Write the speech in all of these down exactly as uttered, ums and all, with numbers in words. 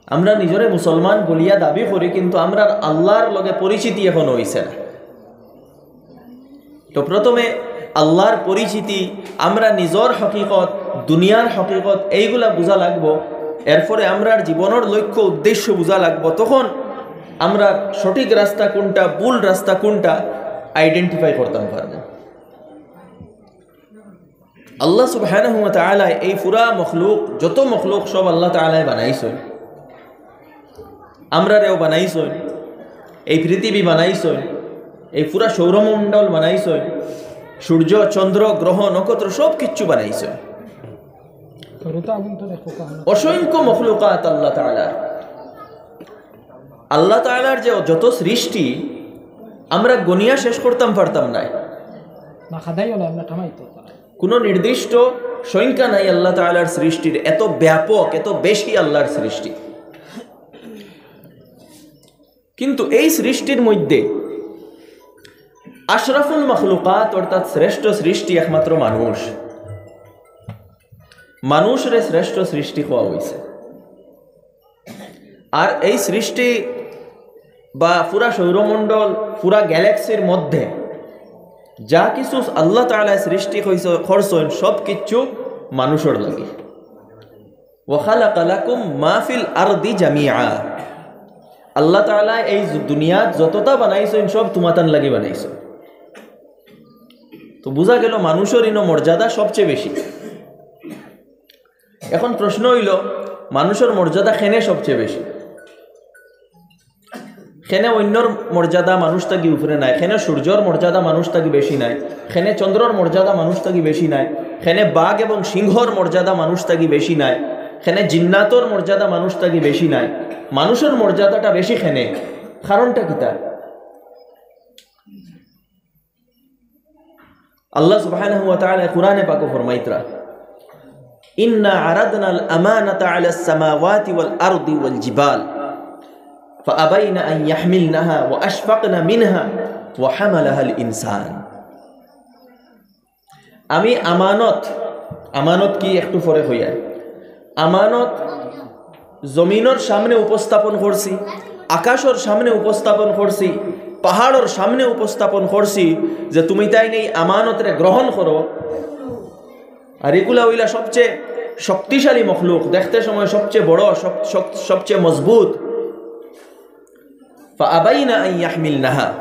আমরা নিজরে মুসলমান বলিয়া দাবি করি, কিন্তু আমরার আল্লাহর লগে পরিচিতি এখনো অইছে না। তো প্রথমে আল্লাহর পরিচিতি, আমরা নিজর হকিকত, দুনিয়ার হকিকত, এইগুলা বুঝা লাগবো। এরপরে আমরার জীবনর লক্ষ্য উদ্দেশ্য বুঝা লাগবো। তখন আমরা সঠিক রাস্তা কোনটা, ভুল রাস্তা কোনটা আইডেন্টিফাই করতাম পারবো। আল্লাহ সুবহানাহু ওয়া তাআলা এই পুরা মখলুক, যত মখলুক সব আল্লাহ তাআলায় বানাইছইন। আমরারেও বানাইছইন, এই পৃথিবী বানাইছইন, এই পুরা সৌরমণ্ডল বানাইছইন, সূর্য, চন্দ্র, গ্রহ, নক্ষত্র সব কিচ্ছু বানাইছইন। অসংখ্য মখলুকাত আল্লাহ তাআলার। আল্লাহ তাআলার যে যত সৃষ্টি, আমরা গনিয়া শেষ করতাম পারতাম নায়। না খাদাইও না, আমরা থামাইতো পারে। কোনো নির্দিষ্ট সংখ্যা নাই আল্লাহ তাআলার সৃষ্টির, এত ব্যাপক, এত বেশি আল্লাহর সৃষ্টি। কিন্তু এই সৃষ্টির মধ্যে আশরাফুল মখলুকাত, অর্থাৎ শ্রেষ্ঠ সৃষ্টি একমাত্র মানুষ। মানুষরে শ্রেষ্ঠ সৃষ্টি কওয়া অইছে। আর এই সৃষ্টি বা পুরা সৌরমণ্ডল, পুরা গ্যালাক্সির মধ্যে যা কিছু আল্লাহ তাআলায় সৃষ্টি কইছ-, করছইন, সব কিচ্ছু মানুষর লাগি। ওয়া খালাকা লাকুম মা ফিল আরদি জামিআ। আল্লাহ তাআলায় এই জু-, দুনিয়াত যতটা বানাইছইন, সব তুমাতান লাগি বানাইছইন। তো বুঝা গেল, মানুষর ইনো মর্যাদা সবচেয়ে বেশি। এখন প্রশ্ন অইলো, মানুষর মর্যাদা কেনে সবচেয়ে বেশি? কেনে অইন্যর মর্যাদা মানুষ থাকি উপরে নায়? কেনে সূর্যর মর্যাদা মানুষ থাকি বেশি নায়? কেনে চন্দ্রর মর্যাদা মানুষ থাকি বেশি নায়? কেনে বাঘ এবং সিংহর মর্যাদা মানুষ থাকি বেশি নায়? কেনে জিন্নাতর মর্যাদা মানুষ থাকি বেশি নায়? মানুষর মর্যাদাটা বেশি কেনে? কারণটা কিতা? আল্লাহ সুবহানাহু ওয়া তাআলা কুরআনে পাকো ফরমাইতরা, "ইন্না আরাদনাল আমানাতা আলাস সামাওয়াতি ওয়াল আরদি ওয়াল জিবাল, ফাআবাইনা আন ইয়াহমিলনাহা ওয়া আশফাকনা মিনহা ওয়া হামালাহাল ইনসান।" আমি আমানত, আমানত কি একটু পরে কইয়ার, আমানত জমিনর সামনে উপস্থাপন করছি, আকাশর সামনে উপস্থাপন করছি, পাহাড়র সামনে উপস্থাপন করছি যে তুমিতাইন এই আমানতরে গ্রহণ করো। আর ইগুলা অইলা সবচেয়ে শক্তিশালী মখলুক, দেখতে সময় সবচেয়ে বড়, সব-, সব-, সবচেয়ে মজবুত। ফাআবাইনা আন ইয়াহমিলনাহা,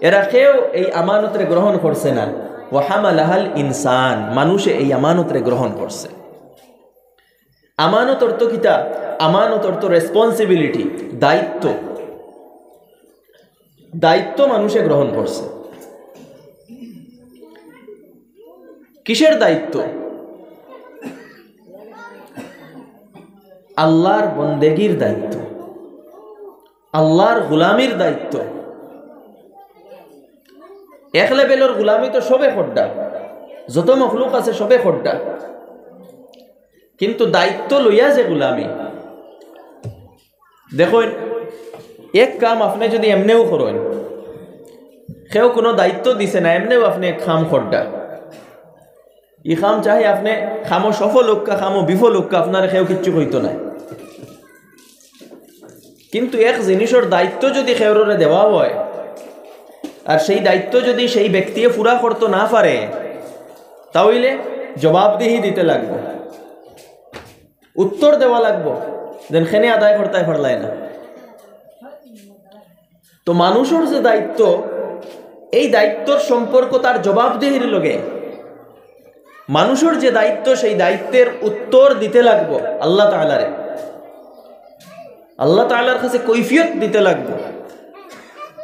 এরা কেউ এই আমানতরে গ্রহণ করছে না। ওয়া হামালাহাল ইনসান, মানুষে এই আমানতরে গ্রহণ করছে। আমানত অর্থ কিতা? আমানত অর্থ রেসপন্সিবিলিটি, দায়িত্ব। দায়িত্ব মানুষে গ্রহণ করছে। কিসের দায়িত্ব? আল্লাহর বন্দেগীর দায়িত্ব, আল্লাহর গোলামির দায়িত্ব। এক লেভেলর গোলামি তো সবে কররা, যত মখলুক আছে সবে কররা, কিন্তু দায়িত্ব লইয়া যে গোলামি, দেখইন, এক কাম আপনে যদি এমনেউ করইন, কেউ কোনো দায়িত্ব দিছে না, এমনেউ আপনে এক কাম কররা, ই কাম চাহে আপনে কামো সফল অউক্কা, কামো বিফল অউক্কা, আপনারে কেউ কিচ্ছু কইতো নায়। কিন্তু এক জিনিসর দায়িত্ব যদি কেউররে দেওয়া হয়, আর সেই দায়িত্ব যদি সেই ব্যক্তিয়ে পুরা করতো না পারে, তা অইলে জবাবদিহি দিতে লাগবো, উত্তর দেওয়া লাগবো, যেন কেনে আদায় করতায় পারলায় না। তো মানুষর যে দায়িত্ব, এই দায়িত্বর সম্পর্ক তার জবাবদিহির লগে। মানুষর যে দায়িত্ব, সেই দায়িত্বের উত্তর দিতে লাগবো আল্লাহ তাআলারে। আল্লাহ তাআলার কাছে কৈফিয়ত দিতে লাগবো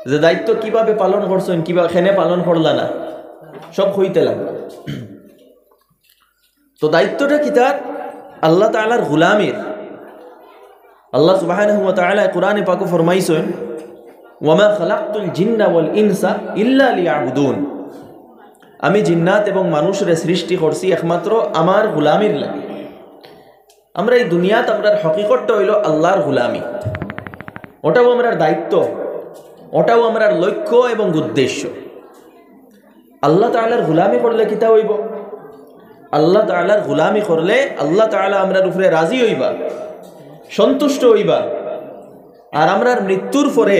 যে দায়িত্ব কিভাবে পালন করছইন, কিভাবে কেনে পালন করলা না, সব কইতে লাগবো। তো দায়িত্বটা কিতার? আল্লাহ তাআলার গোলামির। আল্লাহ সুবহানাহু ওয়া তাআলা কুরআনে পাকো ফরমাইছইন, "ওয়া মা খালাকতুল জিন্না ওয়াল ইনসা ইল্লা লিয়াবুদুন।" আমি জিন্নাত এবং মানুষরে সৃষ্টি করছি একমাত্র আমার গোলামির লাগি। আমরা এই দুনিয়াত, আমরার হকিকতটা অইলো আল্লাহর গোলামি। ওটাও আমরার দায়িত্ব, ওটাও আমরার লক্ষ্য এবং উদ্দেশ্য। আল্লাহ তাআলার গোলামি করলে কিতা অইবো? আল্লাহ তাআলার গোলামি করলে আল্লাহ তাআলা আমরার উপরে রাজি অইবা। সন্তুষ্ট অইবা। আর আমরার মৃত্যুর পরে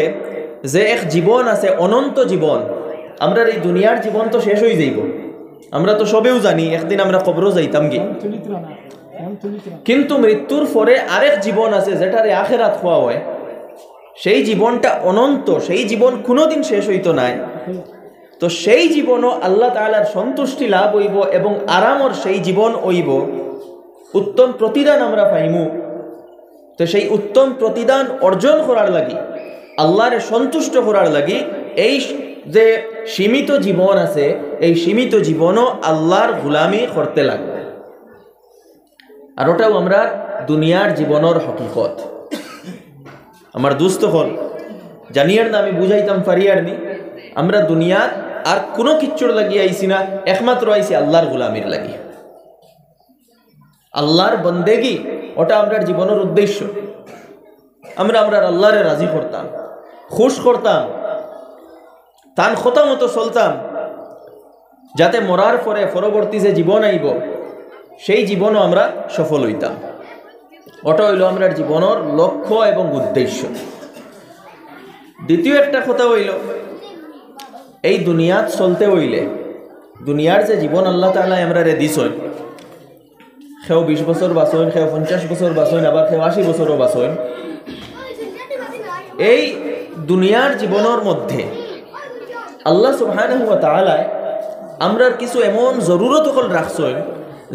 যে এক জীবন আছে, অনন্ত জীবন, আমরার এই দুনিয়ার জীবন তো শেষ অই যাইবো, আমরা তো সবেউ জানি একদিন আমরা কবরো যাইতাম গি। কিন্তু মৃত্যুর পরে আরেক জীবন আছে, যেটারে আখেরাত কওয়া অয়। সেই জীবনটা অনন্ত, সেই জীবন কুনুদিন শেষ অইতো নায়। তো সেই জীবনও আল্লাহ তাআলার সন্তুষ্টি লাভ অইবো এবং আরামর সেই জীবন অইবো। উত্তম প্রতিদান আমরা পাইমু। তো সেই উত্তম প্রতিদান অর্জন করার লাগি, আল্লাহরে সন্তুষ্ট করার লাগি, এই যে সীমিত জীবন আছে, এই সীমিত জীবনও আল্লাহর গোলামি করতে লাগবো। আর ওটাও আমরা দুনিয়ার জীবনর হকিকত। আমার দোস্ত অকল, জানিয়ার না আমি বুঝাইতাম পারিয়ার নি, আমরা দুনিয়াত আর কুনু কিচ্ছুর লাগি আইছি না, একমাত্র আইছি আল্লাহর গোলামির লাগি। আল্লাহর বন্দেগি, ওটা আমরার জীবনর উদ্দেশ্য। আমরা আমরার আল্লাহরে রাজি করতাম, খুশ করতাম, তান কথা মতো চলতাম, যাতে মরার পরে পরবর্তী যে জীবন আইবো, সেই জীবনও আমরা সফল অইতাম। ওটা অইলো আমরার জীবনর লক্ষ্য এবং উদ্দেশ্য। দ্বিতীয় একটা কথা অইলো, এই দুনিয়াত চলতে অইলে, দুনিয়ার যে জীবন আল্লাহ তাআলায় আমরারে দিছইন, কেউ বিশ বছর বাঁচইন, কেউ পঞ্চাশ বছর বাঁচইন, আবার কেউ আশি বছরও বাঁচইন। এই দুনিয়ার জীবনর মধ্যে আল্লাহ সুবহানাহু ওয়া তাআলায় আমরার কিছু এমন জরুরত অকল রাখছইন,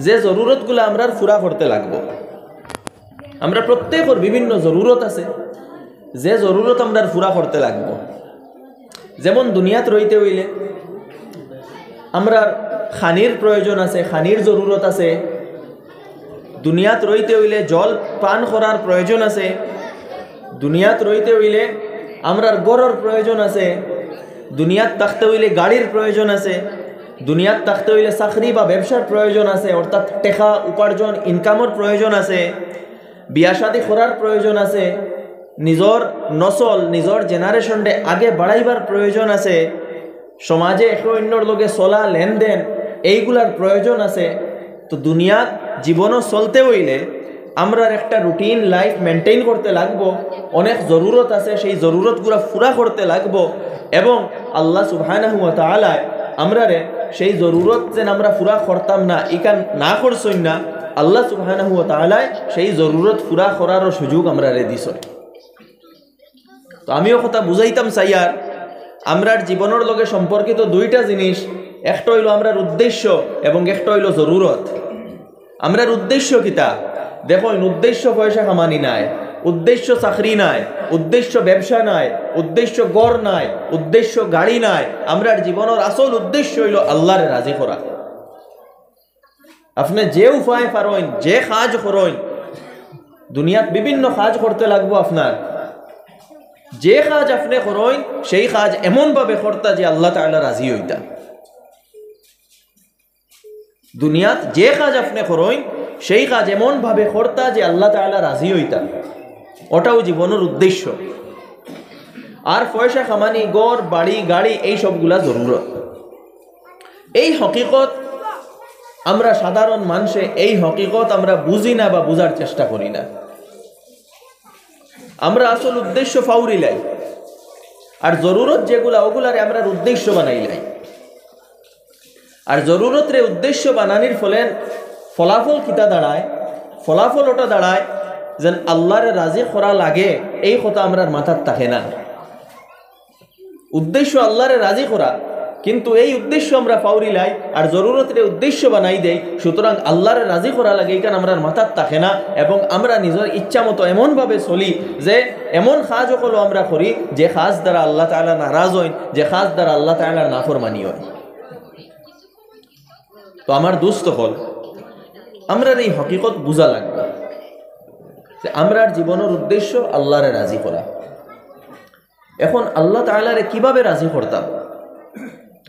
যে জরুরতগুলা আমরার পুরা করতে লাগবো। আমরা প্রত্যেকর বিভিন্ন জরুরত আছে, যে জরুরত আমরার পুরা করতে লাগবো। যেমন দুনিয়াত রইতে অইলে আমরার খানির প্রয়োজন আছে, খানির জরুরত আছে। দুনিয়াত রইতে অইলে জল পান করার প্রয়োজন আছে। দুনিয়াত রইতে অইলে আমরার ঘরর প্রয়োজন আছে। দুনিয়াত থাকতে অইলে গাড়ির প্রয়োজন আছে। দুনিয়াত থাকতে অইলে চাকরি বা ব্যবসার প্রয়োজন আছে, অর্থাৎ টেকা উপার্জন, ইনকামর প্রয়োজন আছে। বিয়া শাদী করার প্রয়োজন আছে। নিজর নসল, নিজর জেনারেশনরে আগে বাড়াইবার প্রয়োজন আছে। সমাজে একে অইন্যর লগে চলা, লেনদেন, এইগুলার প্রয়োজন আছে। তো দুনিয়াত জীবনও চলতে অইলে আমরার একটা রুটিন লাইফ মেইনটেইন করতে লাগবো। অনেক জরুরত আছে, সেই জরুরতগুলা পুরা করতে লাগবো। এবং আল্লাহ সুবহানাহু ওয়া তাআলায় আমরারে সেই জরুরত যেন আমরা পুরা করতাম না, ইখান না করছইন না, আল্লাহ সুবহানাহু ওয়া তাআলায় সেই জরুরত পুরা করারও সুযোগ আমরারে দিছইন। তো আমিও কথা বুঝাইতাম চাইয়ার, আমরার জীবনর লগে সম্পর্কিত দুইটা জিনিস, একটা অইলো আমরার উদ্দেশ্য এবং একটা অইলো জরুরত। আমরার উদ্দেশ্য কিতা? দেখইন, উদ্দেশ্য পয়সা কামানি নায়, উদ্দেশ্য চাকরি নায়, উদ্দেশ্য ব্যবসা নায়, উদ্দেশ্য ঘর নায়, উদ্দেশ্য গাড়ি নায়। আমরার জীবনর আসল উদ্দেশ্য অইলো আল্লাহরে রাজি করা। আপনে যে উপায়ে পারইন, যে কাজ করইন, দুনিয়াত বিভিন্ন কাজ করতে লাগবো আপনার। যে কাজ আপনে করইন, সেই কাজ এমনভাবে করতা যে আল্লাহ তাআলা রাজি অইতা। দুনিয়াত যে কাজ আপনে করইন, সেই কাজ এমনভাবে করতা যে আল্লাহ তাআলা রাজি অইতা। ওটাও জীবনর উদ্দেশ্য। আর পয়সা কামানি, ঘর, বাড়ি, গাড়ি, এই সবগুলা জরুরত। এই হকিকত আমরা সাধারণ মানষে, এই হকিকত আমরা বুঝি না বা বুঝার চেষ্টা করি না। আমরা আসল উদ্দেশ্য ফাউরিলাই, আর জরুরত যেগুলা, ওগুলারে আমরার উদ্দেশ্য বানাইলাই। আর জরুরতরে উদ্দেশ্য বানানির ফলে ফলাফল কিতা দাঁড়ায়? ফলাফল ওটা দাঁড়ায় যেন আল্লাহরে রাজি করা লাগে, এই কথা আমরার মাথাত থাকে না। উদ্দেশ্য আল্লাহরে রাজি করা, কিন্তু এই উদ্দেশ্য আমরা ফাউরিলাই আর জরুরতরে উদ্দেশ্য বানাই দেই। সুতরাং আল্লাহরে রাজি করা লাগে, ইখান আমরার মাথাত থাকে না, এবং আমরা নিজর ইচ্ছা মতো এমনভাবে চলি যে এমন কাজ অকলও আমরা করি যে কাজ দ্বারা আল্লাহ তাআলা নারাজ অইন, যে কাজ দ্বারা আল্লাহ তাআলার নাফরমানি অয়। তো আমার দোস্ত অকল, আমরার এই হকিকত বুঝা লাগবো যে আমরার জীবনর উদ্দেশ্য আল্লাহরে রাজি করা। এখন আল্লাহ তাআলারে কিভাবে রাজি করতাম?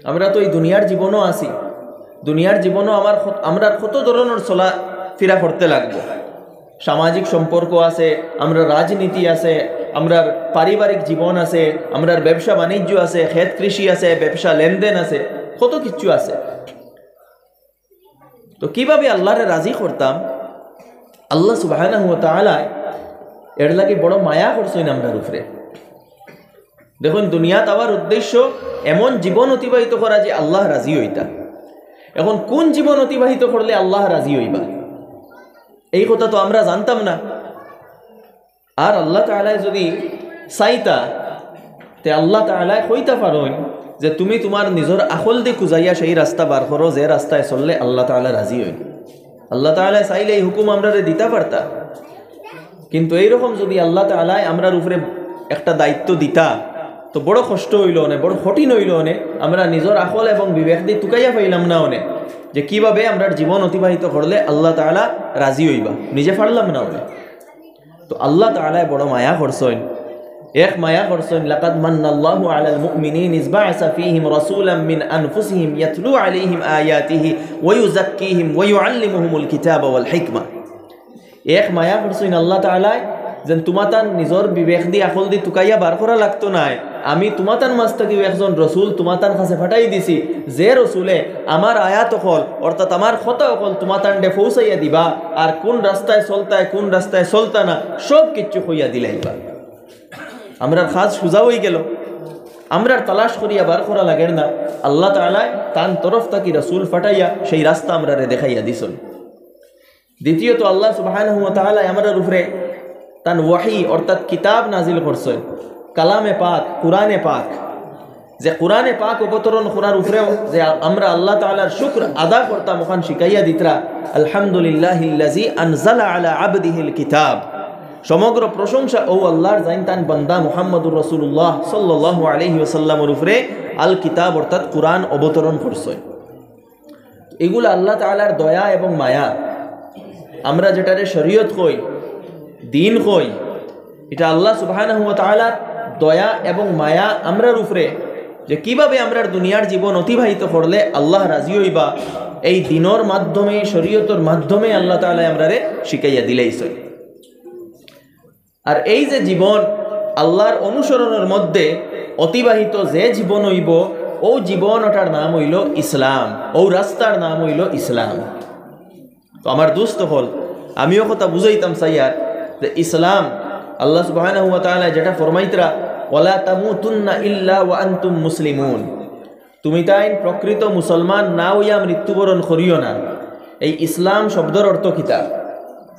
আমরা তো এই দুনিয়ার জীবনও আছি, দুনিয়ার জীবনও আমার ক-, আমরার কত ধরনর চলাফিরা করতে লাগবো। সামাজিক সম্পর্ক আছে, আমরার রাজনীতি আছে, আমরার পারিবারিক জীবন আছে, আমরার ব্যবসা বাণিজ্য আছে, ক্ষেত কৃষি আছে, ব্যবসা লেনদেন আছে, কত কিছু আছে। তো কিভাবে আল্লাহরে রাজি করতাম? আল্লাহ সুবহানাহু ওয়া তাআলায় এর লাগি বড় মায়া করছইন আমরার উপরে। দেখইন, দুনিয়াত আওয়ার উদ্দেশ্য এমন জীবন অতিবাহিত করা যে আল্লাহ রাজি অইতা। এখন কোন জীবন অতিবাহিত করলে আল্লাহ রাজি অইবা, এই কথা তো আমরা জানতাম না। আর আল্লাহ তাআলায় যদি চাইতা, তে আল্লাহ তাআলায় কইতা পারইন যে, "তুমি তুমার নিজর আকল দি খুজাইয়া সেই রাস্তা বার করো, যে রাস্তায় চললে আল্লাহ তাআলা রাজি অইন।" আল্লাহ তাআলায় চাইলে এই হুকুম আমরারে দিতা পারতা। কিন্তু এইরকম যদি আল্লাহ তাআলায় আমরার উপরে একটা দায়িত্ব দিতা, তো বড় কষ্ট অইলো অনে, বড় কঠিন অইলো অনে। আমরা নিজর আকল এবং বিবেক দি তুকাইয়া পাইলাম না অনে যে কিভাবে আমরার জীবন অতিবাহিত করলে আল্লাহ তাআলা রাজি অইবা, নিজে পারলাম না অনে। তো আল্লাহ তাআলায় বড় মায়া করছইন, এক মায়া করছইন, "লাকাদ মান্নাল্লাহু আলাল মুমিনিন ইজ বাআসা ফীহিম রাসূলাম মিন আনফুসিহিম ইয়াতলু আলাইহিম আয়াতিহি ওয়া ইউযাক্কিহিম ওয়া ইউআল্লিমুহুমুল কিতাবা ওয়াল হিকমা।" এক মায়া করছইন আল্লাহ তাআলায়, যেন তুমাতান নিজর বিবেক দি, আকল দি তুকাইয়া বার করা লাগতো নায়। আমি তুমাতান মাজ থাকিউ একজন রসুল তুমাতান কাছে পাঠাই দিছি, যে রসুলে আমার আয়াত অকল, অর্থাৎ আমার কথা অকল তুমাতানরে পৌঁছাইয়া দিবা, আর কোন রাস্তায় চলতায়, কোন রাস্তায় চলতা না, সব কিচ্ছু কইয়া দিলাইবা। আমরার কাজ সুজা অইগেলো, আমরার তালাশ করিয়া বার করা লাগের না। আল্লাহ তাআলায় তান তরফ থাকি রসুল পাঠাইয়া সেই রাস্তা আমরারে দেখাইয়া দিছইন। দ্বিতীয়ত, আল্লাহ সুবহানাহু ওয়া তাআলায় আমরার উপরে তান ওয়াহি অর্থাৎ কিতাব নাজিল করছইন, কালামে পাক, কুরআনে পাক। যে কুরআনে পাক অবতরণ করার উপরেও যে আমরা আল্লাহ তাআলার শুকর আদা করতাম, অখান শিখাইয়া দিতরা, "আলহামদুলিল্লাহিল্লাযী আনজালা আলা আবদিহিল কিতাব।" সমগ্র প্রশংসা অউ আল্লাহর, যেইন তান বান্দা মুহাম্মদুর রাসূলুল্লাহ সাল্লাল্লাহু আলাইহি ওয়াসাল্লামর উপরে আল কিতাব অর্থাৎ কুরআন অবতরণ করছইন। এগুলা আল্লাহ তাআলার দয়া এবং মায়া। আমরা যেটারে শরীয়ত কই, দ্বীন কই, ইটা আল্লাহ সুবহানাহু ওয়া তাআলার দয়া এবং মায়া আমরার উপরে, যে কিভাবে আমরার দুনিয়ার জীবন অতিবাহিত করলে আল্লাহ রাজি অইবা, এই দ্বীনর মাধ্যমে, শরীয়তর মাধ্যমে আল্লাহ তাআলায় আমরারে শিখাইয়া দিলাইছইন। আর এই যে জীবন আল্লাহর অনুসরণর মধ্যে অতিবাহিত যে জীবন অইবো, অউ জীবন অটার নাম অইলো ইসলাম, অউ রাস্তার নাম অইলো ইসলাম। তো আমার দোস্ত অকল, আমিও কথা বুঝাইতাম চাইয়ার যে ইসলাম, আল্লাহ সুবহানাহু ওয়া তাআলায় যেটা ফরমাইতরা, "ওয়ালা তামুতুন্না ইল্লা ওয়া আনতুম মুসলিমুন।" তুমিতাইন প্রকৃত মুসলমান না অইয়া মৃত্যুবরণ করিও না। এই ইসলাম শব্দর অর্থ কিতা?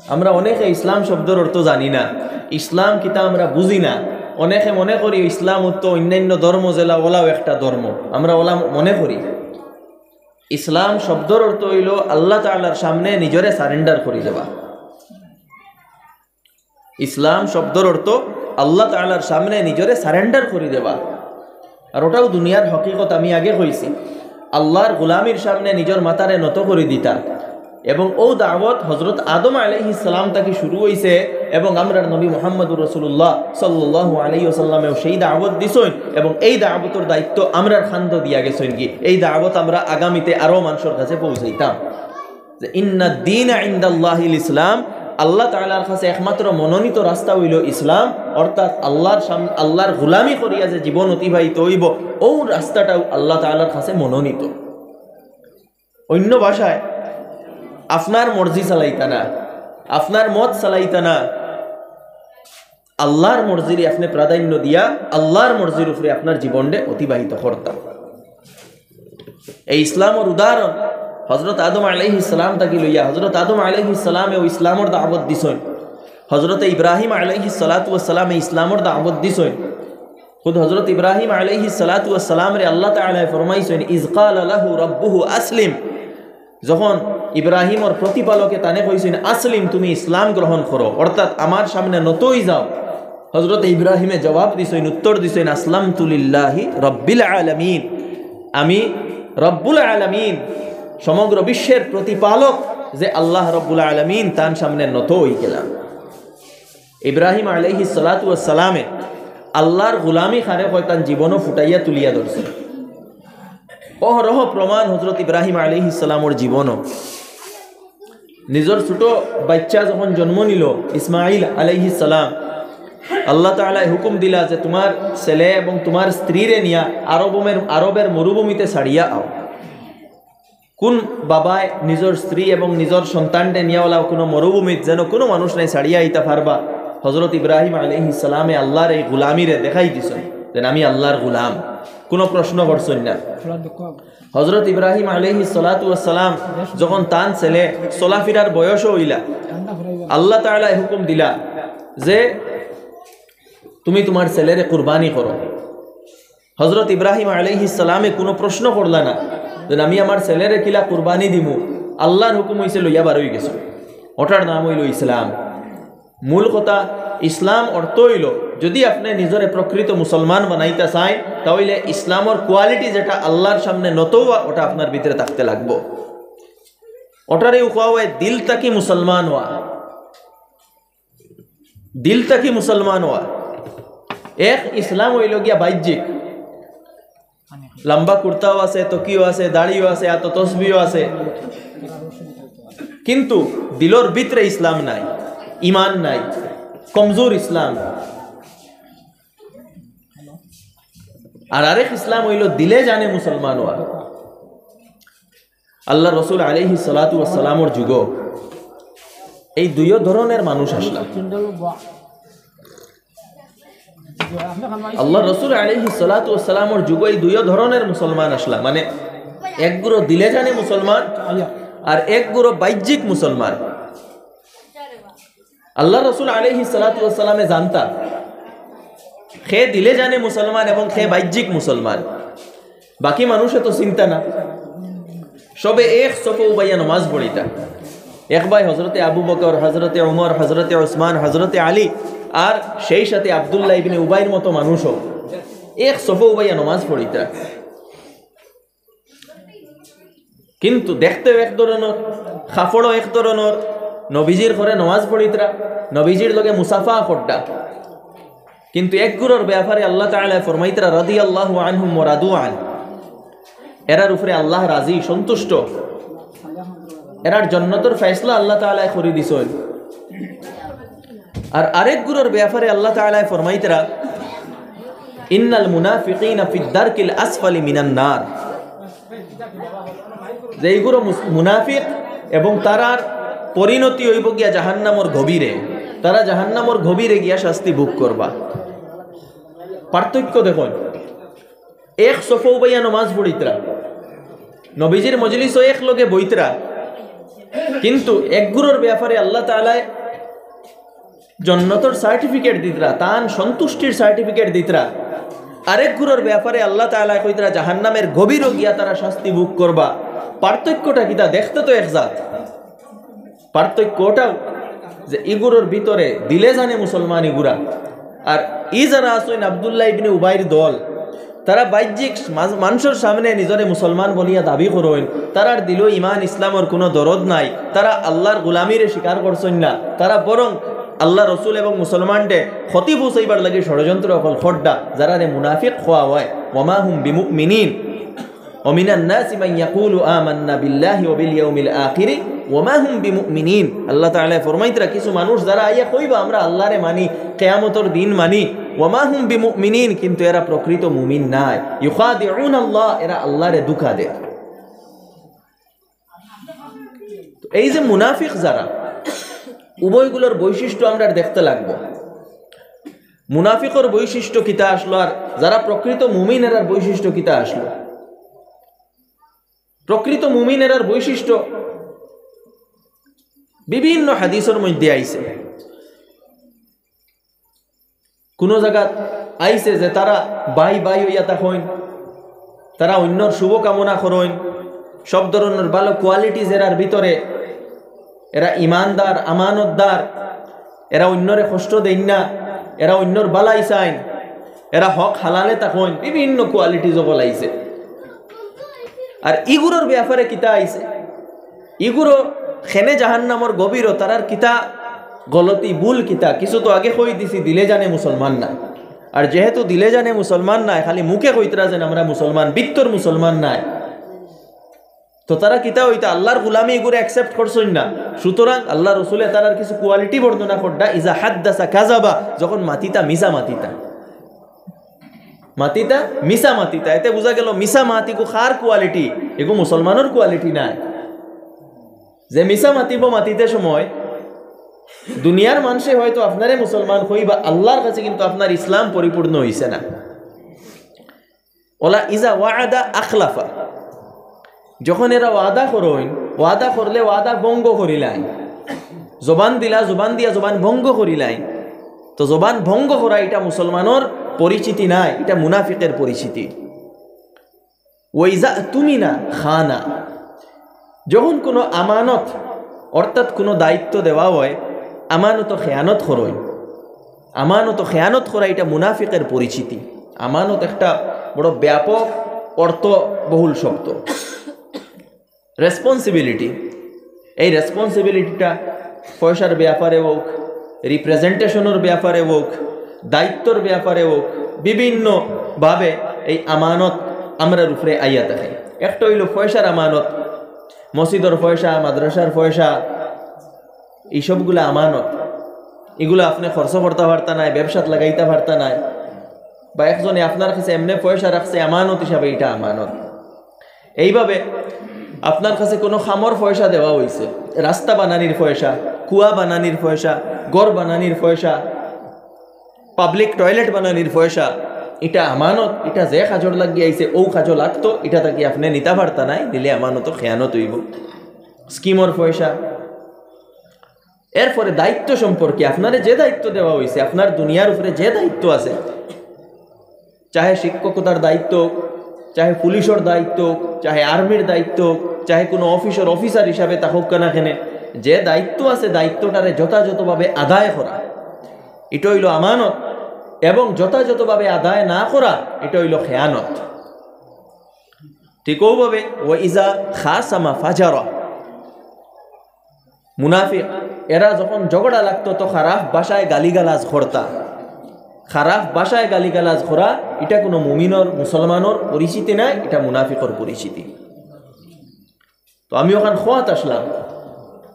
আমরা অনেকে ইসলাম শব্দর অর্থ জানি না, ইসলাম কিতা আমরা বুঝি না। অনেকে মনে করি ইসলাম অর্থ অইন্যান্য ধর্ম যেলা অলাও একটা ধর্ম, আমরা অলা মনে করি। ইসলাম শব্দর অর্থ অইলো আল্লাহ তাআলার সামনে নিজরে surrender করি দেওয়া। ইসলাম শব্দর অর্থ আল্লাহ তাআলার সামনে নিজরে surrender করি দেওয়া। আর অটাউ দুনিয়ার হকিকত, আমি আগে কইছি, আল্লাহর গোলামির সামনে নিজর মাথারে নত করি দিতা। এবং অউ দাওয়াত হযরত আদম আলাইহিস সালাম থাকি শুরু অইছে এবং আমরার নবী মুহাম্মদুর রাসূলুল্লাহ সাল্লাল্লাহু আলাইহি ওয়াসাল্লামেও সেই দাওয়াত দিছইন এবং এই দাওয়াতর দায়িত্ব আমরার কান্ধো দিয়া গেছইনগি। এই দাওয়াত আমরা আগামীতে আরো মানষর কাছে পৌঁছাইতাম। যে ইন্নাদ দীনা ইনদাল্লাহিল ইসলাম, আল্লাহ তাআলার কাছে একমাত্র মনোনীত রাস্তা অইলো ইসলাম, অর্থাৎ আল্লাহর সাম-, আল্লাহর গোলামি করিয়া যে জীবন অতিবাহিত অইবো, অউ রাস্তাটাউ আল্লাহ তাআলার কাছে মনোনীত। অইন্য ভাষায়, আপনার মর্জি চালাইতা না, আপনার মত চালাইতা না, আল্লাহর মর্জিরে আপনে প্রাধান্য দিয়া আল্লাহর মর্জির উপরে আপনার জীবনরে অতিবাহিত করতা। এই ইসলামর উদাহরণ হযরত আদম আলাইহিস সালাম থাকি লইয়া, হযরত আদম আলাইহিস সালামেও ইসলামর দাওয়াত দিছইন, হযরত ইব্রাহিম আলাইহিস সালাতু ওয়াস সালামে ইসলামর দাওয়াত দিছইন। খুদ হযরত ইব্রাহিম আলাইহিস সালাতু ওয়াস সালামরে আল্লাহ তাআলায় ফরমাইছইন, "ইজ ক্বালা লাহু রাব্বুহু আসলিম।" যখন ইব্রাহিমর প্রতিপালকে তানে কইছইন, "আসলিম, তুমি ইসলাম গ্রহণ করো, অর্থাৎ আমার সামনে নত অই যাও।" হযরত ইব্রাহিমে জবাব দিছইন, উত্তর দিছইন, "আসলামতু লিল্লাহি রাব্বিল আলামিন।" আমি রব্বুল আলামিন, সমগ্র বিশ্বের প্রতিপালক যে আল্লাহ রব্বুল আলামিন, তান সামনে নত অই গেলাম। ইব্রাহিম আলাইহিস সালাতু ওয়াস সালামে আল্লাহর গোলামি কারে কয় তান জীবনও ফুটাইয়া তুলিয়া ধরছে। অহরহ প্রমাণ হযরত ইব্রাহিম আলাইহিস সালামর জীবনও। নিজর ছোট বাইচ্চা যখন জন্ম নিল ইসমাইল আলাইহিস সালাম, আল্লাহ তাআলায় হুকুম দিলা যে, "তুমার ছেলে এবং তুমার স্ত্রীরে নিয়া আরবমের, আরবের মরুভূমিতে ছাড়িয়া আও।" কোন বাবায় নিজর স্ত্রী এবং নিজর সন্তানরে নিয়া অলা কোনো মরুভূমিত যেন কোনো মানুষ নাই ছাড়িয়া আইতা পারবা, হজরত ইব্রাহিম আলাইহিস সালামে আল্লাহর এই গুলামিরে দেখাই দিছইন যে আমি আল্লাহর গুলাম, কোনো প্রশ্ন করছইন না। হজরত ইব্রাহিম আলাইহিস সালাতু ওয়াস সালাম যখন তান ছেলে চলাফিরার বয়সও অইলা, আল্লাহ তাআলায় হুকুম দিলা যে তুমি তুমার ছেলেরে কুরবানি করো। হজরত ইব্রাহিম আলাইহিস সালামে কোনো প্রশ্ন করলা না যে আমি আমার ছেলেরে কিলা কুরবানি দিমু, আল্লাহর হুকুম অইছে লইয়া বার অই গেছো। ওটার নাম অইল ইসলাম। মূল কথা, ইসলাম অর্থ অইল, যদি আপনে নিজরে প্রকৃত মুসলমান বানাইতা চাইন, তা অইলে ইসলামর কোয়ালিটি যেটা আল্লাহর সামনে নত অওয়া, ওটা আপনার ভিতরে থাকতে লাগবো। ওটারে কওয়া অয় দিল থাকি মুসলমান অওয়া। দিল থাকি মুসলমান অওয়া। এক ইসলাম অইল গিয়া বাহ্যিক, লম্বা কুর্তাও আছে, তকিও আছে, দাড়িও আছে, আতো তসবিও আছে, কিন্তু দিলর ভিতরে ইসলাম নাই, ইমান নাই, কমজোর ইসলাম। আর আরেক ইসলাম অইল দিলে জানে মুসলমান অওয়া। আল্লাহ রসুল আলাইহিস সালাতু ওয়াস সালামর যুগো এই দুইও ধরনের মানুষ আসলা। আল্লাহ রসুল আলাইহিস সালাতু ওয়াস সালামর যুগো এই দুইও ধরনের মুসলমান আসলা, মানে এক গুরু দিলে জানে মুসলমান আর এক গুরু বাহ্যিক মুসলমান। আল্লাহ রসুল আলাইহিস সালাতু ওয়াস সালামে জানতা কে দিলে জানে মুসলমান এবং কে বাহ্যিক মুসলমান। বাকি মানুষে তো চিনতা না। সবে এক সফে উবাইয়া নমাজ পড়িতা। এক বায় হজরতে আবু বকর, হজরতে উমর, হজরতে ওসমান, হজরতে আলী, আর সেই সাথে আব্দুল্লাহ ইবনে উবাইর মতো মানুষও এক সফে উবাইয়া নমাজ পড়িতা। কিন্তু দেখতেও এক ধরনর, কাপড়ও এক ধরনর, নবীজির ঘরে নমাজ পড়িতরা, নবীজির লগে মুসাফা করতা। কিন্তু এক গুরুর ব্যাপারে আল্লাহ তাআলা ফরমাইতরা, রাদিয়াল্লাহু আনহুম ওয়া রাদু আন, এরার উপরে আল্লাহ রাজি, সন্তুষ্ট, এরার জন্নতর ফয়সলা আল্লাহ তাআলা করি দিছইন। আর আরেক গুরুর ব্যাপারে আল্লাহ তাআলা ফরমাইতরা, ইন্নাল মুনাফিকিনা ফিদ দারকিল আসফালি মিনান নার, যে এইগুলো মুস-, মুনাফিক এবং তারার পরিণতি অইব গিয়া জাহান্নামর গভীরে, তারা জাহান্নামর গভীরে গিয়া শাস্তি ভোগ করবা। পার্থক্য দেখইন, এক সফে উবাইয়া নমাজ পড়িতরা, নবীজির মজলিসও এক লগে বইতরা, কিন্তু এক গুরুর ব্যাপারে আল্লাহ তাআলায় জন্নতর সার্টিফিকেট দিতরা, তান সন্তুষ্টির সার্টিফিকেট দিতরা। আরেক গুরুর ব্যাপারে আল্লাহ তাআলা কইতরা জাহান্নামের গভীরও গিয়া তারা শাস্তি ভোগ করবা। পার্থক্যটা কিতা? দেখতে তো এক জাত, পার্থক্যটাও যে ইগুরুর ভিতরে দিলে জানে মুসলমান ইগুরা, আর ই যারা আছইন আব্দুল্লাহ ইবনে উবাইর দল, তারা বাহ্যিক মা-, মানষর সামনে নিজরে মুসলমান বলিয়া দাবি করইন, তারার দিলো ইমান ইসলামর কোনো দরদ নাই, তারা আল্লাহর গুলামিরে স্বীকার করছইন না, তারা বরং আল্লাহ রসুল এবং মুসলমানরে ক্ষতি পৌঁছাইবার লাগি ষড়যন্ত্র অকল কররা, যারারে মুনাফিক কওয়া অয়। ওমা হুম বিমুমিনিন। ওমিনান নাসি মান ইয়াকুলু আমান্না বিল্লাহি ওয়া বিল ইয়াউমিল আখিরি ওয়া মা হুম বিমুমিনিন। আল্লাহ তাআলা ফরমাইতরা, কিছু মানুষ যারা আইয়া কইবা, "আমরা আল্লাহরে মানি, কিয়ামতর দিন মানি, ওয়া মা হুম বিমুমিনিন," কিন্তু এরা প্রকৃত মুমিন নায়। ইউখাদিউন আল্লাহ, এরা আল্লাহরে ধোঁকা দেয়। তো এই যে মুনাফিক যারা, উভয়গুলোর বৈশিষ্ট্য আমরা দেখতে লাগবো। মুনাফিকর বৈশিষ্ট্য কিতা আসলো, আর যারা প্রকৃত মুমিন এরার বৈশিষ্ট্য কিতা আসলো? প্রকৃত মুমিন এরার বৈশিষ্ট্য বিভিন্ন হাদিসর মধ্যে আইছে। কোনো জাগাত আইছে যে তারা ভাই ভাই অইয়া থাকইন, তারা অইন্যর শুভকামনা করইন, সব ধরনর ভালো qualities এরার ভিতরে, এরা ইমানদার, আমানতদার, এরা অইন্যরে কষ্ট দেইন না, এরা অইন্যর ভালাই চাইন, এরা হক হালালে থাকইন, বিভিন্ন qualities অকল আইছে। আর ইগুরর ব্যাপারে কিতা আইছে? ইগুরো খেনে জাহান্নামর গভীরও, তারার কিতা গলতি, ভুল কিতা? কিছু তো আগে কই দিছি, দিলে জানে মুসলমান না। আর যেহেতু দিলে জানে মুসলমান নায়, খালি মুখে কইতরা যেন আমরা মুসলমান, ভিতর মুসলমান নায়। তো তারা কিতা অইতা? আল্লাহর গুলামি ইগুরে accept করছইন না। সুতরাং আল্লাহ রসুলে তারার কিছু quality বর্ণনা কররা, ইজা হাদ্দাসা কাজাবা, যখন মাতিতা মিছা মাতিতা। মাতিতা মিছা মাতিতা। এতে বুঝা গেল মিছা মাত ইগু কার quality? ইগু মুসলমানর quality নায়। যে মিছা মাতিব, মাতিতে সময় দুনিয়ার মানষে হয়তো আপনারে মুসলমান কইবা, আল্লার কাছে কিন্তু আপনার ইসলাম পরিপূর্ণ অইছে না। ওলা ইজা ওয়াদা আখলাফা, যখন এরা ওয়াদা করইন, ওয়াদা করলে ওয়াদা ভঙ্গ করিলাইন, জবান দিলা, জবান দিয়া জবান ভঙ্গ করিলাইন। তো জবান ভঙ্গ করা ইটা মুসলমানর পরিচিতি নায়, ইটা মুনাফিকের পরিচিতি। ওয়াইজা তুমিনা খানা, যখন কোনো আমানত অর্থাৎ কোনো দায়িত্ব দেওয়া হয়, আমানতো খেয়ানত করইন। আমানতো খেয়ানত করা ইটা মুনাফিকের পরিচিতি। আমানত একটা বড় ব্যাপক অর্থবহুল শব্দ। রেসপন্সিবিলিটি, এই রেসপন্সিবিলিটিটা পয়সার ব্যাপারে হোক, রিপ্রেজেন্টেশনের ব্যাপারে হোক, দায়িত্বর ব্যাপারে হোক, বিভিন্নভাবে এই আমানত আমরার উপরে আইয়া থাকে। একটা অইলো পয়সার আমানত, মসজিদর পয়সা, মাদ্রাসার পয়সা, এইসবগুলা আমানত। ইগুলা আপনে খরচ করতা পারতা নায়, ব্যবসাত লাগাইতা পারতা নায়, বা একজনে আপনার কাছে এমনে পয়সা রাখছে আমানত হিসাবে, ইটা আমানত। এইভাবে আপনার কাছে কোনো কামর পয়সা দেওয়া অইছে, রাস্তা বানানির পয়সা, কুয়া বানানির পয়সা, ঘর বানানির পয়সা, পাবলিক টয়লেট বানানির পয়সা, ইটা আমানত, ইটা যে কাজর লাগি আইছে, অউ কাজো লাগতো, ইটা থাকি আপনে নিতা পারতা নায়, নিলে আমানতো খেয়ানত অইবো। স্কিমর পয়সা, এরপরে দায়িত্ব সম্পর্কে, আপনারে যে দায়িত্ব দেওয়া অইছে, আপনার দুনিয়ার উপরে যে দায়িত্ব আছে, চাহে শিক্ষকতার দায়িত্ব হোক, চাহে পুলিশর দায়িত্ব হোক, চাহে আর্মির দায়িত্ব হোক, চাহে কোনো অফিসর অফিসার হিসাবে থাকউক্কা না কেনে, যে দায়িত্ব আছে, দায়িত্বটারে যথাযথভাবে আদায় করা, ইটা অইলো আমানত। এবং যথাযথভাবে আদায় না করা, ইটা অইলো খেয়ানত। ঠিক অউভাবে, ওয়া ইজা খাসামা ফাজারা, মুনাফিক, এরা যখন ঝগড়া লাগতো তো খারাপ ভাষায় গালিগালাজ করতা। খারাপ ভাষায় গালিগালাজ করা, ইটা কোনো মুমিনর, মুসলমানর পরিচিতি নায়, ইটা মুনাফিকর পরিচিতি। তো আমি অখান কওয়াত আসলাম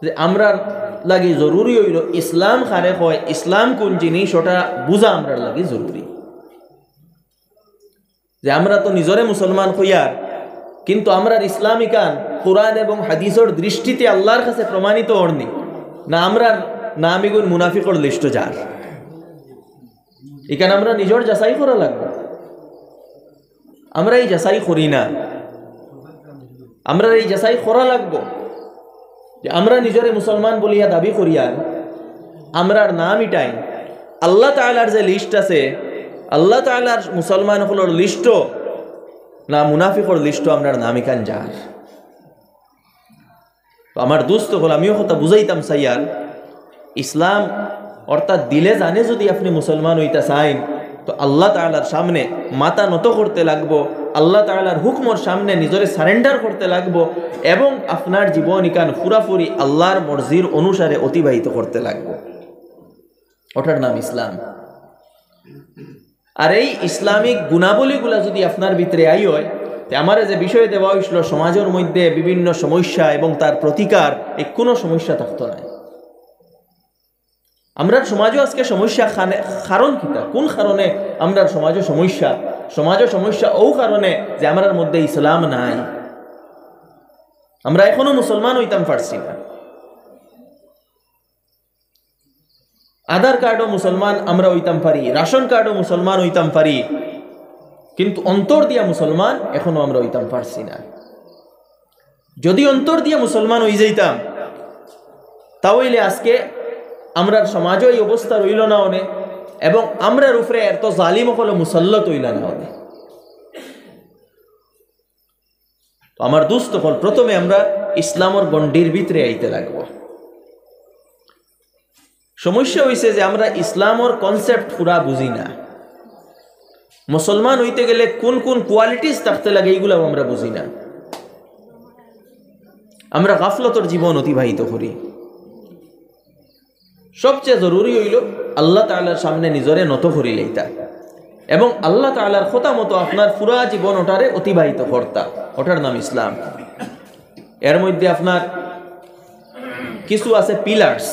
যে আমরার লাগি জরুরি অইলো ইসলাম কারে কয়, ইসলাম কোন জিনিস, ওটা বুঝা আমরার লাগি জরুরি। যে আমরা তো নিজরে মুসলমান কইয়ার, কিন্তু আমরার ইসলাম ইখান কোরআন এবং হাদিসর দৃষ্টিতে আল্লার কাছে প্রমাণিত অরনি, না আমরার নাম ইগুন মুনাফিকর লিস্টো যার? ইখান আমরা নিজর যাচাই করা লাগবো। আমরা ই যাচাই করি না। আমরার ই যাচাই করা লাগবো যে আমরা নিজরে মুসলমান বলিয়া দাবি করিয়ার, আমরার নাম ইটাইন আল্লাহ তাআলার যে লিস্ট আছে, আল্লাহ তাআলার মুসলমান অকলর লিস্টো না মুনাফিকর লিস্টো আমরার নাম ইখান যার? তো আমার দোস্ত অকল, আমিও কথা বুঝাইতাম চাইয়ার, ইসলাম অর্থাৎ দিলে জানে যদি আপনে মুসলমান অইতা চাইন, তো আল্লাহ তাআলার সামনে মাথা নত করতে লাগবো, আল্লাহ তাআলার হুকুমর সামনে নিজরে সারেন্ডার করতে লাগবো এবং আপনার জীবন ইখান পুরাপুরি আল্লার মর্জির অনুসারে অতিবাহিত করতে লাগবো। ওটার নাম ইসলাম। আর এই ইসলামিক গুণাবলীগুলা যদি আপনার ভিতরে আই হয়, তে আমারে যে বিষয় দেওয়া অইছিল, সমাজর মধ্যে বিভিন্ন সমস্যা এবং তার প্রতিকার, এই কোনো সমস্যা থাকতো নায়। আমরার সমাজও আজকে সমস্যা খানে-, কারণ কিতা? কোন কারণে আমরার সমাজও সমস্যা? সমাজও সমস্যা অউ কারণে যে আমরার মধ্যে ইসলাম নাই, আমরা এখনো মুসলমান অইতাম পারছি না। আধার কার্ডও মুসলমান আমরা অইতাম পারি, রেশন কার্ডও মুসলমান অইতাম পারি, কিন্তু অন্তর দিয়া মুসলমান এখনো আমরা অইতাম পারছি না। যদি অন্তর দিয়া মুসলমান অই যাইতাম, তা অইলে আজকে আমরার সমাজও এই অবস্থা রইল না অনে, এবং আমরার উপরে এত জালিম অকল মুসল্লত অইলা না অনে। তো আমার দোস্ত অকল, প্রথমে আমরা ইসলামর গণ্ডির ভিতরে আইতে লাগবো। সমস্যা অইছে যে আমরা ইসলামর কনসেপ্ট পুরা বুঝি না। মুসলমান অইতে গেলে কোন কোন কোয়ালিটিস থাকতে লাগে, এইগুলাও আমরা বুঝি না। আমরা গাফলতর জীবন অতিবাহিত করি। সবচেয়ে জরুরি অইল আল্লাহ তাআলার সামনে নিজরে নত করি লইতা এবং আল্লাহ তাআলার কথা মতো আপনার পুরা জীবন ওটারে অতিবাহিত করতা। ওটার নাম ইসলাম। এর মধ্যে আপনার কিছু আছে পিলার্স,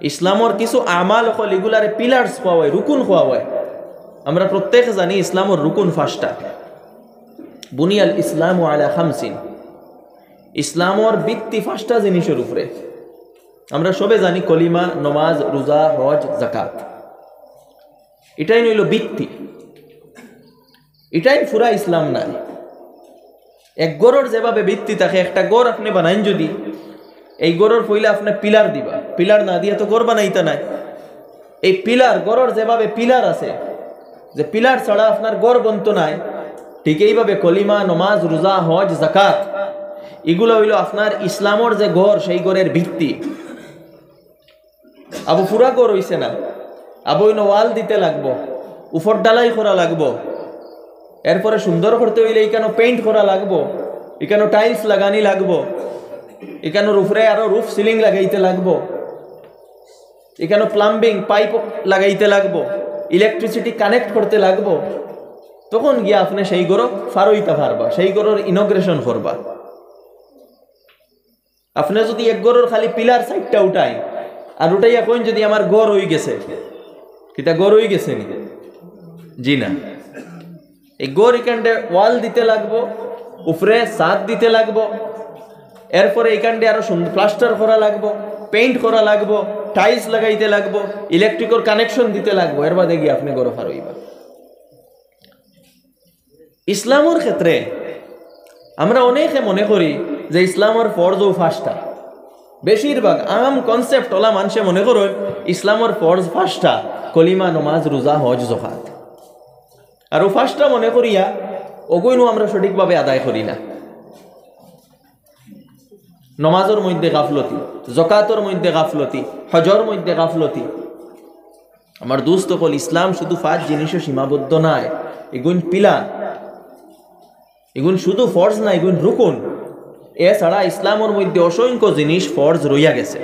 ইসলামর কিছু আমাল অকল, এগুলারে পিলার্স কওয়া হয়, রুকুন কওয়া হয়। আমরা প্রত্যেকে জানি ইসলামর রুকুন পাঁচটা। বুনিয়াল ইসলামু আলা খামসিন, ইসলামর ভিত্তি পাঁচটা জিনিসর উপরে। আমরা সবে জানি কলিমা, নমাজ, রোজা, হজ, জাকাত, ইটাইন অইলো ভিত্তি। ইটাইন পুরা ইসলাম নায়। এক ঘরর যেভাবে ভিত্তি থাকে, একটা ঘর আপনে বানাইন যদি, এই ঘরর পয়লা আপনে পিলার দিবা, পিলার না দিয়া তো ঘর বানাইতা নায়। এই পিলার, ঘরর যেভাবে পিলার আছে, যে পিলার ছাড়া আপনার ঘর বনতো নায়, ঠিক এইভাবে কলিমা, নমাজ, রোজা, হজ, জাকাত, ইগুলা অইলো আপনার ইসলামর যে ঘর, সেই ঘরর ভিত্তি। আবু পুরা ঘর অইছে না, আবু ইনো ওয়াল দিতে লাগবো, উপর ঢালাই করা লাগবো, এরপরে সুন্দর করতে অইলে ইকানো পেইন্ট করা লাগবো, ইকানো টাইলস লাগানি লাগবো, ইকানোর উপরে আরো রুফ সিলিং লাগাইতে লাগবো, ইকানো প্লাম্বিং পাইপ লাগাইতে লাগবো, ইলেকট্রিসিটি কানেক্ট করতে লাগবো। তখন গিয়া আপনে সেই ঘরো ফারইতা পারবা, সেই ঘরর ইনোগ্রেশন করবা। আপনে যদি এক ঘরর খালি পিলার সাইডটা উঠাইন, আর উঠাইয়া কইন যদি আমার ঘর অইগেছে, কিতা ঘর অইগেছে নি? জি না। এই ঘর ইকানটে ওয়াল দিতে লাগবো, উপরে ছাদ দিতে লাগবো, এরপরে ইকানটে আরো সুন্দর প্লাস্টার করা লাগবো, পেইন্ট করা লাগবো, টাইলস লাগাইতে লাগবো, ইলেকট্রিকর কানেকশন দিতে লাগবো, এর বাদে গিয়া আপনে ঘরো ফারইবা। ইসলামর ক্ষেত্রে আমরা অনেকে মনে করি যে ইসলামর ফরজ অউ পাঁচটা। বেশিরভাগ আম কনসেপ্ট অলা মানষে মনে করইন ইসলামর ফরজ পাঁচটা, কলিমা, নমাজ, রোজা, হজ, জাকাত। আর অউ পাঁচটা মনে করিয়া অগুইনও আমরা সঠিকভাবে আদায় করি না। নমাজর মধ্যে গাফলতি, জাকাতর মধ্যে গাফলতি, হজর মধ্যে গাফলতি। আমার দোস্ত অকল, ইসলাম শুধু পাঁচ জিনিসে সীমাবদ্ধ নায়, ইগুইন পিলার, ইগুইন শুধু ফরজ না, ইগুইন রুকুন। এছাড়া ইসলামর মধ্যে অসংখ্য জিনিস ফরজ রইয়া গেছে,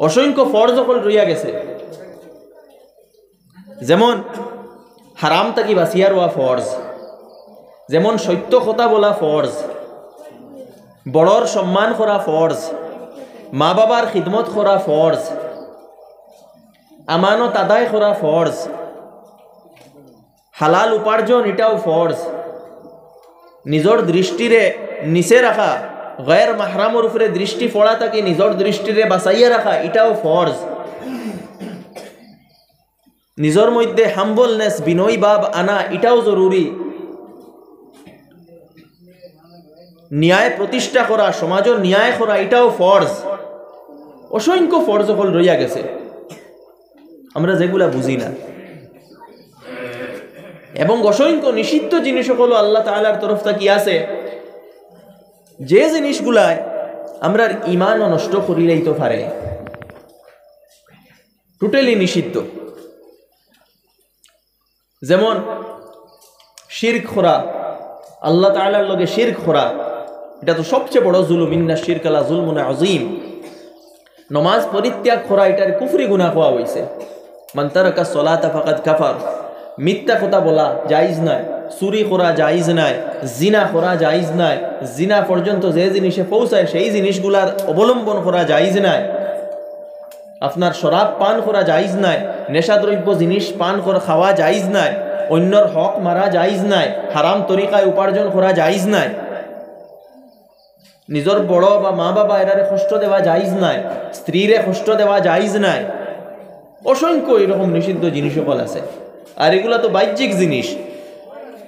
অসংখ্য ফরজ অকল রইয়া গেছে। যেমন হারাম থাকি বাঁচিয়া রওয়া ফরজ, যেমন সত্য কথা বলা ফরজ, বড়র সম্মান করা ফরজ, মা বাবার খিদমত করা ফরজ, আমানত আদায় করা ফরজ, হালাল উপার্জন ইটাও ফরজ, নিজর দৃষ্টিরে নিচে রাখা, গয়ের মাহরামর উপরে দৃষ্টি পড়া থাকি নিজর দৃষ্টিরে বাঁচাইয়া রাখা ইটাও ফরজ। নিজর মধ্যে হাম্বলনেস, বিনয় ভাব আনা, ইটাও জরুরি। ন্যায় প্রতিষ্ঠা করা, সমাজর ন্যায় করা, ইটাও ফরজ। অসংখ্য ফরজ অকল রইয়া গেছে, আমরা যেগুলা বুঝি না। এবং অসংখ্য নিষিদ্ধ জিনিস অকল আল্লাহ তাআলার তরফ থাকি আছে, যে জিনিসগুলায় আমরার ইমানও নষ্ট করিলাইতো পারে। টোটালি নিষিদ্ধ। যেমন শিরক করা, আল্লাহ তাআলার লগে শিরক করা, ইটা তো সবচেয়ে বড় জুলুম। ইন্না শিরকা লা জুলমুন আযীম। নমাজ পরিত্যাগ করা, ইটারে কুফরি গুনাহ কওয়া অইছে। মান তারাকা সলাতা ফাকাদ কাফার। মিথ্যা কথা বলা জায়েজ নায়, চুরি করা জায়েজ নায়, জিনা করা জায়েজ নায়, জিনা পর্যন্ত যে জিনিসে পৌঁছায় সেই জিনিসগুলার অবলম্বন করা জায়েজ নায়। আপনার শরাব পান করা জায়েজ নায়, নেশাদ্রব্য জিনিস পান করা, খাওয়া জায়েজ নায়, অন্যর হক মারা জায়েজ নায়, হারাম তরিকায় উপার্জন করা জায়েজ নায়। নিজর বড় বা মা বাবা এরারে কষ্ট দেওয়া জায়েজ নায়, স্ত্রীরে কষ্ট দেওয়া জায়েজ নায়। অসংখ্য এরকম নিষিদ্ধ জিনিস অকল আছে। আর ইগুলা তো বাহ্যিক জিনিস,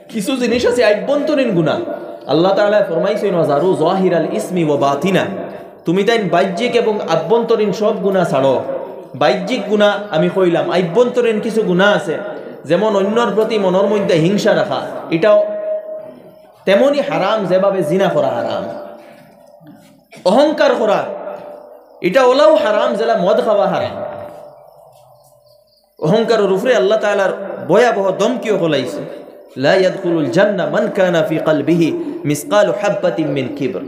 কিছু জিনিস আছে আভ্যন্তরীণ গুনাহ। আল্লাহ তাআলায় ফরমাইছইন, "ওয়াযারু যাহিরাল ইসমি ওয়া বাতিনা।" তুমি তাইন বাহ্যিক এবং আভ্যন্তরীণ সব গুনাহ ছাড়ো। বাহ্যিক গুনাহ আমি কইলাম, আভ্যন্তরীণ কিছু গুনাহ আছে, যেমন অন্যর প্রতি মনর মধ্যে হিংসা রাখা, ইটাও তেমনই হারাম যেভাবে জিনা করা হারাম। অহংকার করা, ইটা অলাও হারাম যেলা মদ খাওয়া হারাম। অহংকারর উপরে আল্লাহ তাআলার ভয়াবহ ধমকি অকল আইছে, "লা ইয়াদখুলুল জান্নাহ মান কানা ফি কলবিহি মিসকালু হাব্বাতিন মিন কিবর।"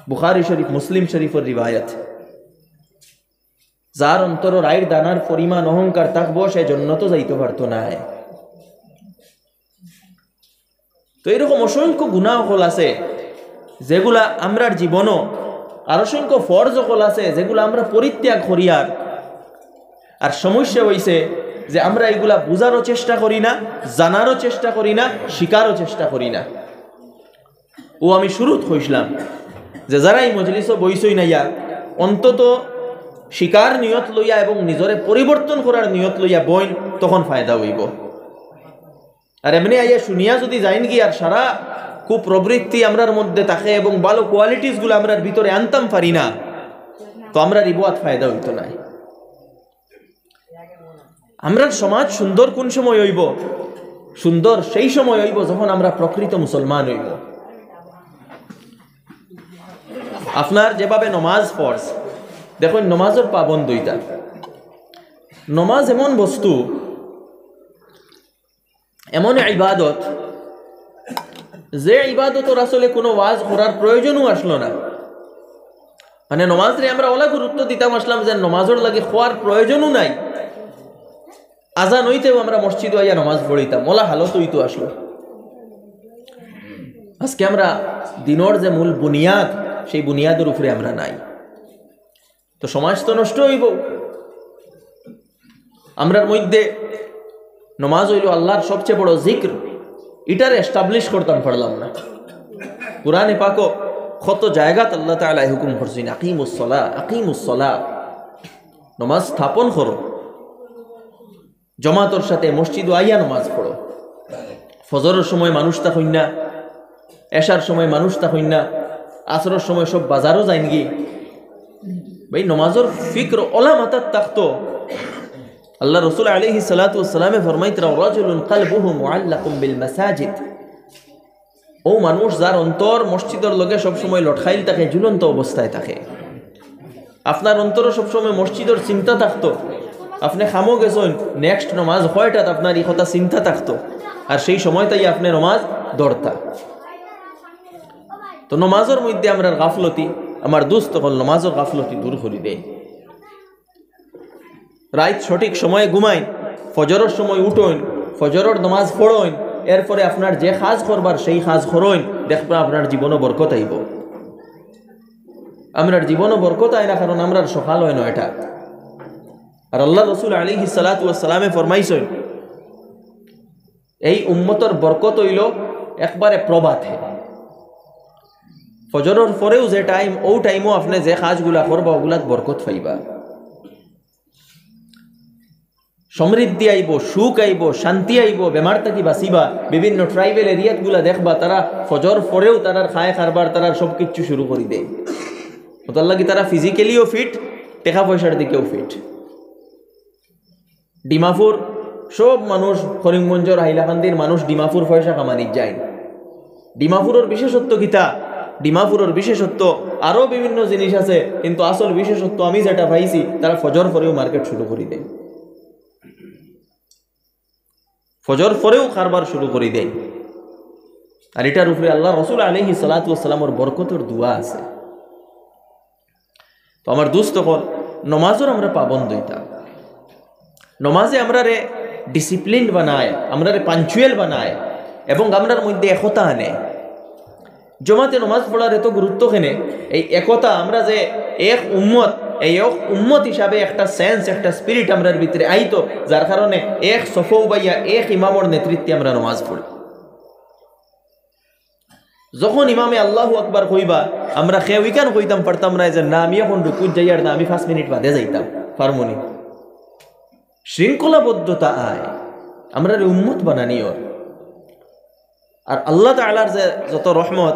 বুখারী শরীফ, মুসলিম শরীফর রিওয়ায়াত। যার অন্তরো রাইর দানার পরিমাণ অহংকার থাকবো, সে জন্নতো যাইতো পারতো নায়। তো এরকম অসংখ্য গুনাহ অকল আছে, যেগুলা আমরার জীবনও, আর অসংখ্য ফরজ অকল আছে, যেগুলা আমরা পরিত্যাগ করিয়ার। আর সমস্যা অইছে যে আমরা ইগুলা বুঝারও চেষ্টা করি না, জানারও চেষ্টা করি না, শিকারও চেষ্টা করি না। অউ আমি শুরুত কইছলাম যে যারা ই মজলিসো বইছইন আইয়া, অন্তত শিকার নিয়ত লইয়া এবং নিজরে পরিবর্তন করার নিয়ত লইয়া বইন, তখন ফায়দা অইবো। আর এমনে আইয়া শুনিয়া যুদি যাইন গি আর সারা কুপ্রবৃত্তি আমরার মধ্যে থাকে এবং ভালো কোয়ালিটিসগুলা আমরার ভিতরে আনতাম পারি না, তো আমরার ইবুয়াত ফায়দা অইতো নায়। আমরার সমাজ সুন্দর কুন সময় অইবো? সুন্দর সেই সময় অইবো যখন আমরা প্রকৃত মুসলমান অইবো। আপনার যেভাবে নমাজ ফরজ, দেখইন নমাজর পাবন্দ অইতা। নমাজ এমন বস্তু, এমন ইবাদত, যে ইবাদতর আসলে কুনু ওয়াজ করার প্রয়োজনও আসলো না। মানে নমাজরে আমরা অলা গুরুত্ব দিতাম আসলাম যে নমাজর লাগি কওয়ার প্রয়োজনও নাই। আজান অইতেউ আমরা মসজিদো আইয়া নমাজ পড়িতাম, অলা হালত অইতো আসলো। আজকে আমরা দিনর যে মূল বুনিয়াদ, সেই বুনিয়াদর উপরে আমরা নাই। তো সমাজ তো নষ্ট অইবো। আমরার মধ্যে নমাজ অইলো আল্লার সবচেয়ে বড় জিক্র, ইটারে এস্টাবলিশ করতাম পারলাম না। কুরআনে পাকো কত জাগাত আল্লাহ তাআলায় হুকুম করছইন, "আকিমুস সলাহ, আকিমুস সলাহ", নমাজ স্থাপন করো। জমাতর সাথে মসজিদো আইয়া নমাজ পড়ো। ফজরর সময় মানুষ থাকইন না, এশার সময় মানুষ থাকইন না, আসরর সময় সব বাজারো যাইন গি। ভাই, নমাজর ফিক্র অলা মাথাত থাকতো। আল্লার রসুল আলাইহিস সালাতু ওয়াস সালামে ফরমাইতরা, "রাজুলুন কালবুহু মুআল্লাকুম বিল মাসাজিদ।" অউ মানুষ যার অন্তর মসজিদর লগে সবসময় লটকাইল থাকে, ঝুলন্ত অবস্থায় থাকে। আপনার অন্তরো সবসময় মসজিদর চিন্তা থাকতো, আপনে কামো গেছইন, নেক্সট নমাজ কয়টাত, আপনার ই কথা চিন্তা থাকতো, আর সেই সময়টাই আপনে নমাজ ধরতা। তো নমাজর মধ্যে আমরার গাফলতি, আমার দুস্ত অকল, নমাজর গাফলতি দূর করি দেইন। রাইত সঠিক সময়ে ঘুমাইন, ফজরর সময় উঠইন, ফজরর নমাজ পড়ইন, এরপরে আপনার যে কাজ করবার সেই কাজ করইন, দেখবা আপনার জীবনো বরকত আইবো। আমরার জীবনো বরকত আয় না, কারণ আমরার সকাল অয় নয়টাত। আর আল্লার রসুল আলাইহিস সালাতু ওয়াস সালামে ফরমাইছইন, এই উম্মতর বরকত অইলো একবারে প্রভাতে, ফজরর পরেউ যে টাইম, অউ টাইমো আপনে যে কাজগুলা করবা, অগুলাত বরকত পাইবা। সমৃদ্ধি আইবো, সুখ আইবো, শান্তি আইবো, বেমার থাকি বাঁচিবা। বিভিন্ন ট্রাইবাল এরিয়াগুলা দেখবা, তারা ফজর পরেউ তারার খায় কারবার, তারার সব কিচ্ছু শুরু করি দেয়। অতার লাগি তারা ফিজিক্যালিও ফিট, টেকা পয়সার দিকেও ফিট। ডিমাপুর সব মানুষ, করিমগঞ্জর, হাইলাকান্দির মানুষ ডিমাপুর পয়সা কামানিত যাইন। ডিমাপুরর বিশেষত্ব কিতা? ডিমাপুরর বিশেষত্ব আরো বিভিন্ন জিনিস আছে, কিন্তু আসল বিশেষত্ব আমি যেটা পাইছি, তারা ফজর পরেউ মার্কেট শুরু করি দেয়, ফজর পরেউ কারবার শুরু করি দেয়। আর ইটার উপরে আল্লার রসুল আলাইহিস সালাতু ওয়াস সালামর বরকতর দোয়া আছে। তো আমার দুস্ত অকল, নমাজর আমরা পাবন্দ অইতাম। নমাজে আমরারে ডিসিপ্লিন বানায়, আমরারে পাঞ্চুয়াল বানায় এবং আমরার মধ্যে একতা আনে। জমাতে নমাজ পড়ার এত গুরুত্ব কেনে? এই একতা, আমরা যে এক উম্মত, এই এক উম্মত হিসাবে একটা সেন্স, একটা স্পিরিট আমরার ভিতরে আইতো, যার কারণে এক সফো উবাইয়া এক ইমামর নেতৃত্বে আমরা নমাজ পড়ি। যখন ইমামে আল্লাহু আকবার কইবা, আমরা কেউ ইখান কইতাম পারতাম না যে, "না, আমি এখন রুকুত যাইয়ার না, আমি পাঁচ মিনিট বাদে যাইতাম", পারমুনি? শৃঙ্খলাবদ্ধতা আয়, আমরারে উম্মত বানানি অর। আর আল্লাহ তাআলার যে যত রহমত,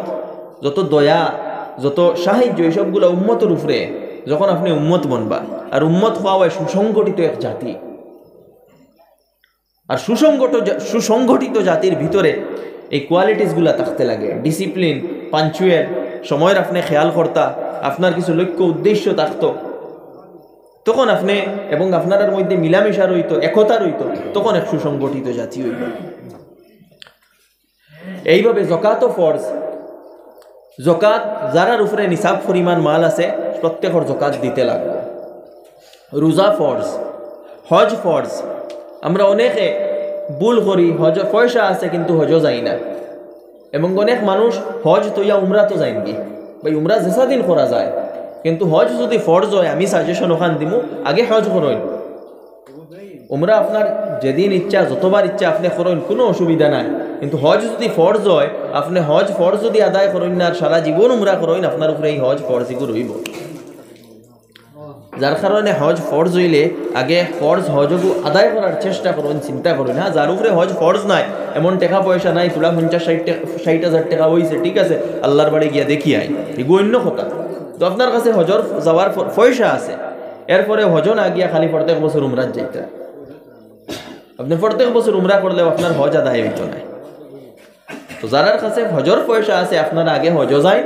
যত দয়া, যত সাহায্য, এই সবগুলা উম্মতর উপরে। যখন আপনে উম্মত বনবা, আর উম্মত অওয়া অয় সুসংগঠিত এক জাতি। আর সুসংগত জা-, সুসংগঠিত জাতির ভিতরে এই কোয়ালিটিসগুলা থাকতে লাগে, ডিসিপ্লিন, পাঞ্চুয়াল, সময়র আপনে খেয়াল করতা, আপনার কিছু লক্ষ্য উদ্দেশ্য থাকতো, তখন আপনে এবং আপনারার মধ্যে মিলামিশা রইতো, একতা রইতো, তখন এক সুসংগঠিত জাতি অইবো। এইভাবে জকাতও ফরজ। জকাত যারার উপরে নিসাব পরিমাণ মাল আছে, প্রত্যেকর জকাত দিতে লাগবো। রোজা ফরজ, হজ ফরজ। আমরা অনেকে ভুল করি, হজ পয়সা আছে কিন্তু হজও যাই না। এবং অনেক মানুষ হজ থইয়া উমরাত যাইন গি। ভাই, উমরা যেসাদিন করা যায়, কিন্তু হজ যুদি ফরজ অয়, আমি সাজেশন অখান দিমু, আগে হজ করইন। উমরা আপনার যেদিন ইচ্ছা, যতবার ইচ্ছা আপনে করইন, কুনু অসুবিধা নাই। কিন্তু হজ যুদি ফরজ অয়, আপনে হজ ফরজ যুদি আদায় করইন না আর সারা জীবন উমরা করইন, আপনার উপরে এই হজ ফরজ ইগু রইবো। যার কারণে হজ ফরজ অইলে আগে ফরজ হজগু আদায় করার চেষ্টা করইন, চিন্তা করইন। হ্যাঁ, যার উপরে হজ ফরজ নায়, এমন টেকা পয়সা নাই, থুড়া পঞ্চাশ ষাইট টে-, ষাইট হাজার টেকা অইছে, ঠিক আছে, আল্লার বাড়ি গিয়া দেখি আইন, এগু অইন্য কথা। তো আপনার কাছে হজর যাওয়ার প-, পয়সা আছে, এরপরে হজো না গিয়া খালি প্রত্যেক বছর উমরাত যাইতা। আপনে প্রত্যেক বছর উমরা করলেও আপনার হজ আদায় অইতো নায়। তো যারার কাছে হজর পয়সা আছে, আপনারা আগে হজো যাইন,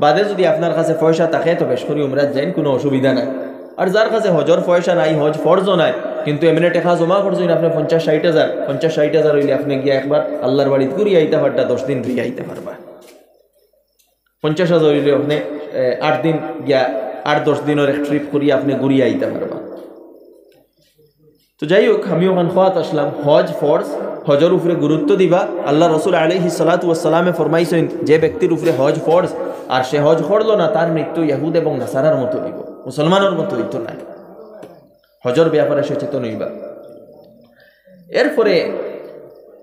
বাদে যুদি আপনার কাছে পয়সা থাকে তো বেশ করি উমরাত যাইন, কুনু অসুবিধা নাই। আর যার কাছে হজর পয়সা নাই, হজ ফরজও নায়, কিন্তু এমনে টেকা জমা করছইন আপনে পঞ্চাশ ষাইট হাজার, পঞ্চাশ ষাইট হাজার অইলে আপনে গিয়া একবার আল্লার বাড়িত ঘুরি আইতা পারবা, দশ দিন রইয়া আইতা পারবা। পঞ্চাশ হাজার অইলে আপনে, এ, আট দিন গিয়া, আট দশ দিনর এক trip করি আপনে ঘুরি আইতা পারবা। তো যাই হোক, আমি অখান কওয়াত আসলাম, হজ ফরজ, হজর উপরে গুরুত্ব দিবা। আল্লার রসুল আলাইহিস সালাতু ওয়াস সালামে ফরমাইছইন, যে ব্যক্তির উপরে হজ ফরজ আর সে হজ করলো না, তার মৃত্যু ইহুদ এবং নাসারার মতো অইবো, মুসলমানর মতো অইতো নায়। হজর ব্যাপারে সচেতন অইবা। এরপরে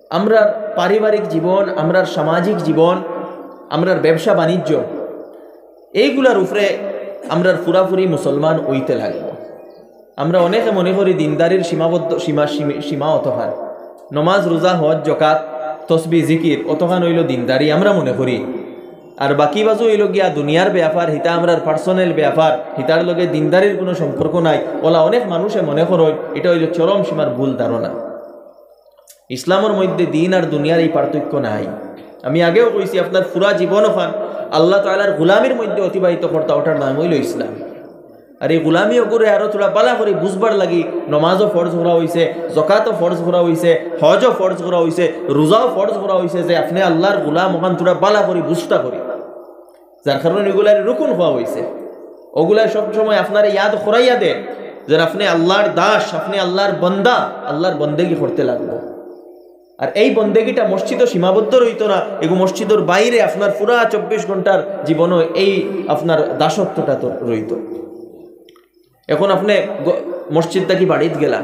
আমরার পারিবারিক জীবন, আমরার সামাজিক জীবন, আমরার ব্যবসা বাণিজ্য, এইগুলার উপরে আমরার পুরাপুরি মুসলমান অইতে লাগবো। আমরা অনেকে মনে করি দিনদারির সীমাবদ্ধ, সীমা, সীমা, সীমা অতখান। নমাজ, রোজা, হজ, জকাত, তসবি, জিকির, অতখান অইলো দিনদারি আমরা মনে করি। আর বাকি বাজু অইলো গিয়া দুনিয়ার ব্যাপার, হিতা আমরার personal ব্যাপার, হিতার লগে দিনদারির কুনু সম্পর্ক নাই। অলা অনেক মানুষে মনে করইন, ইটা অইলো চরম সীমার ভুল ধারণা। ইসলামর মধ্যে দিন আর দুনিয়ার এই পার্থক্য নাই। আমি আগেও কইছি, আপনার পুরা জীবন অখান আল্লাহ তাআলার গোলামির মধ্যে অতিবাহিত করতা, ওটার নাম অইলো ইসলাম। আর এই গোলামি অগুরে আরো থুড়া বালা করি বুঝবার লাগি নমাজও ফরজ করা অইছে, জকাতও ফরজ করা অইছে, হজও ফরজ করা অইছে, রোজাও ফরজ করা অইছে, যে আপনে আল্লার গোলাম অখান থুড়া বালা করি বুঝতা করি। যার কারণে এগুলারে রুকুন কওয়া অইছে। অগুলায় সব সময় আপনারে ইয়াদ করাইয়া দেয় যে আপনে আল্লার দাস, আপনে আল্লার বান্দা, আল্লার বন্দেগি করতে লাগবো। আর এই বন্দেগিটা মসজিদো সীমাবদ্ধ রইতো না, এগু মসজিদর বাইরে আপনার পুরা চব্বিশ ঘন্টার জীবনও এই আপনার দাসত্বটা তো রইতো। এখন আপনে গ-, মসজিদ থাকি বাড়িত গেলা,